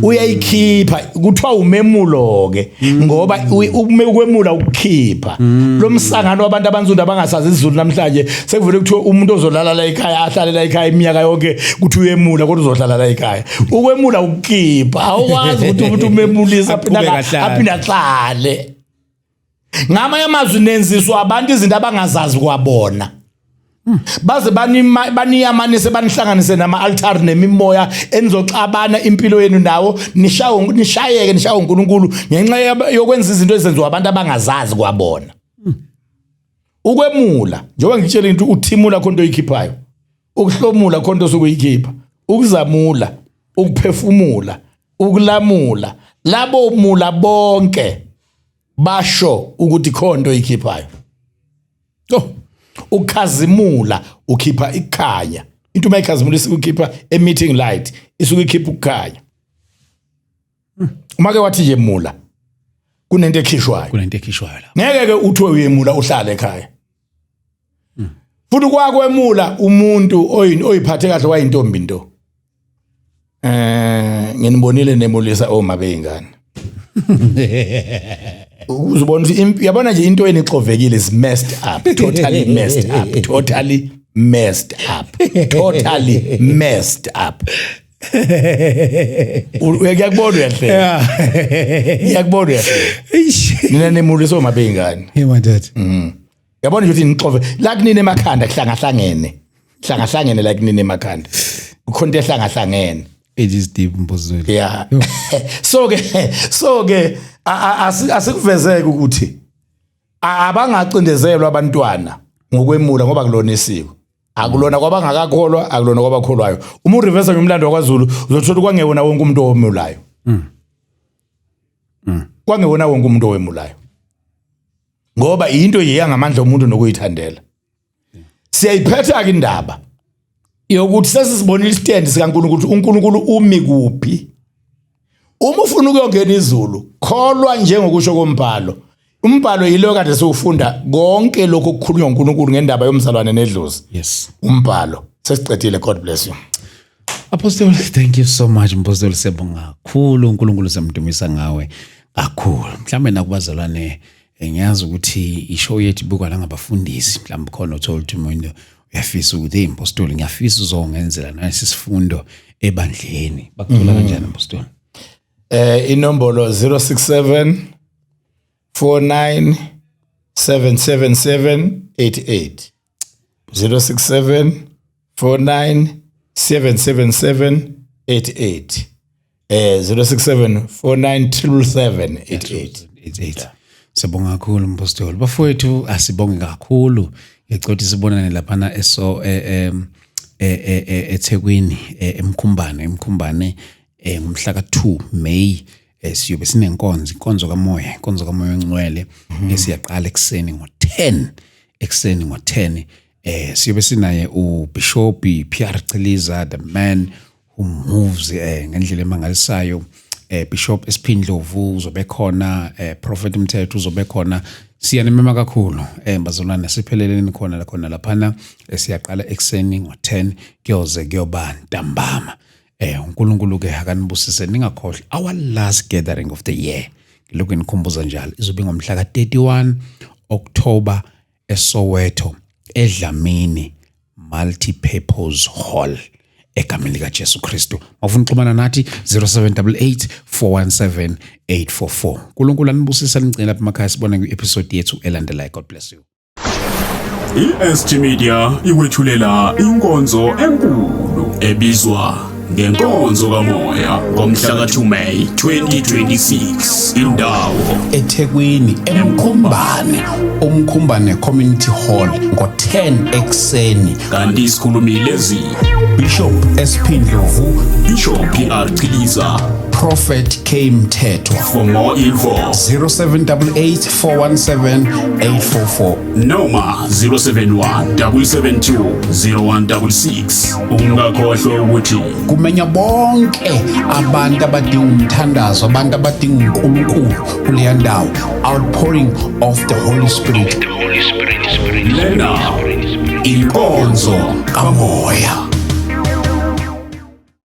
Uyayikhipha, kuthiwa umemulo ke, ngoba ukwemula ukukhipha. Lo msangano wabantu abansundu abangasazi isiZulu namhlanje, sekuvele kuthiwa umuntu ozolala la ekhaya, ahlale la ekhaya iminyaka yonke, kuthi uyemula kodwa uzohlala la ekhaya. Ukwemula ukukhipha, awukwazi ukuthi umuntu umemulisa Aqhubeke ahlale. Aphinde ahlale. Ngamanye amazwi, nenziswa abantu izinto abangazazi kwabona, baze baniyamanise, banihlanganise nama-altari nemimoya enizoxabana impilo yenu nawo, nishawe, nishayeke, nishawe uNkulunkulu ngenxa yokwenza izinto ezenziwa abantu abangazazi kwabona. Ukwemula, njengoba ngitshela into, uthimula khona into oyikhiphayo, ukuhlomula khona into osukuyikhipha, ukuzamula, ukuphefumula, ukulamula, labo mula bonke basho ukuthi khona into oyikhiphayo. Oh, ukhazimula ukhipha ikhanya. Into uma ikhazimula isuke ikhipha emitting light, isuke ikhipha ukukhanya. Uma ke wathi nje mula, kunento ekhishwayo. Kunento ekhishwayo la. Ngeke ke uthiwe uyemula uhlale ekhaya. Futhi kwakwemula umuntu oyiphathe kahle, wayintombi nto. Nginibonile nemulisa oma beyingane. Uzobona ukuthi yabona nje into enixovekile is messed up, totally messed up, totally messed up, totally messed up. Uyakubona uyahleka. Ngiyakubona uyahleka. Eish. Nina nemulisa oma beyingane. Hey my dad. Yabona nje ukuthi nixove la kunini emakhanda, kuhlangahlangene. Hlangahlangene la kunini emakhanda. Kukhona into ehlangahlangene. It is deep, Mbozweni. Yeah. So ke asikuvezeke ukuthi abangacindezelwa abantwana ngokwemula, ngoba kulona isiko. Akulona kwabangakakholwa, akulona kwabakholwayo. Uma ureverse ngomlando wakwaZulu uzothola kwangewona wonke umuntu owemulayo. Kwangewona wonke umuntu owemulayo. Ngoba into yiya ngamandla omuntu nokuyithandela. Siyayiphetha ke indaba yokuthi sesisibonile istand sikaNkulunkulu, ukuthi uNkulunkulu umi kuphi. Uma ufuna ukuyongena izulu, kholwa njengokusho kombhalo. Umbhalo yilo kade siwufunda, konke lokho okukhulunywa uNkulunkulu ngendaba yomzalwane nedlozi. Umbhalo sesiqedile. God bless you. Apostle, thank you so much. Apostle, siyabonga kakhulu. uNkulunkulu semdumisa ngawe kakhulu. Mhlambe nakubazalwane, ngiyazi ukuthi ishow yethu ibukwa nangabafundisi. Mhlawumbe khona uthola ukuthi umuntu uyafisa ukuthi, "Hey Apostle, ngiyafisa uzongenzela nasi isifundo ebandleni." Bakuthola kanjani, Apostle? Inombolo 067 49 777 88, 067 49 777 88, 067 49 777 88. 88. Siyabonga kakhulu, Mpostoli. Bafowethu, asibonge kakhulu. Ngicela ukuthi sibonane laphana eso eThekwini, eMkhumbane ngomhla ka2 May. Siyobe sinenkonzo, inkonzo kamoya, inkonzo kamoya ongcwele, esiyaqala ekseni ngo10, ekseni ngo10. Siyobe sinaye uBishop PR Chiliza, the man who moves ngendlela emangalisayo. Bishop Esiphindlovu uzobe khona, Prophet Mthetho uzobe khona. Siyanimema kakhulu, bazalwane, sipheleleni khona khona laphana. Siyaqala ekseni ngo10, kuyoze kuyoba ntambama. UNkulunkulu ke akanibusise. Ningakhohlwa our last gathering of the year, ngilokhu nginikhumbuza njalo, izobe ngomhla ka31 October eSoweto, eDlamini Multi-Purpose Hall, egameni lika Jesu Kristu. Mawufuna ukuxhumana nathi, 0788 417 844. uNkulunkulu anibusisa, nigcina lapha emakhaya. Sibone kwi-episode yethu elandelayo. God bless you. I-SG Media ikwethulela inkonzo enkulu ebizwa ngenkonzo kamoya ngomhla ka-2 May 2026. Indawo: eThekwini, eMkhumbane, uMkhumbane Community Hall, ngo-10 ekuseni. Kanti isikhulumi lezi: Bishop SP Ndlovu, Bishop PR Chiliza, Prophet K Mthethwa. For more info, 0788 417 844. Noma 071 772 0166. Ungakhohlwa ukuthi kumenya bonke abantu abadinga umthandazo, abantu abadinga uNkulunkulu kuleya ndawo, outpouring of the Holy Spirit. Lena inkonzo kamoya.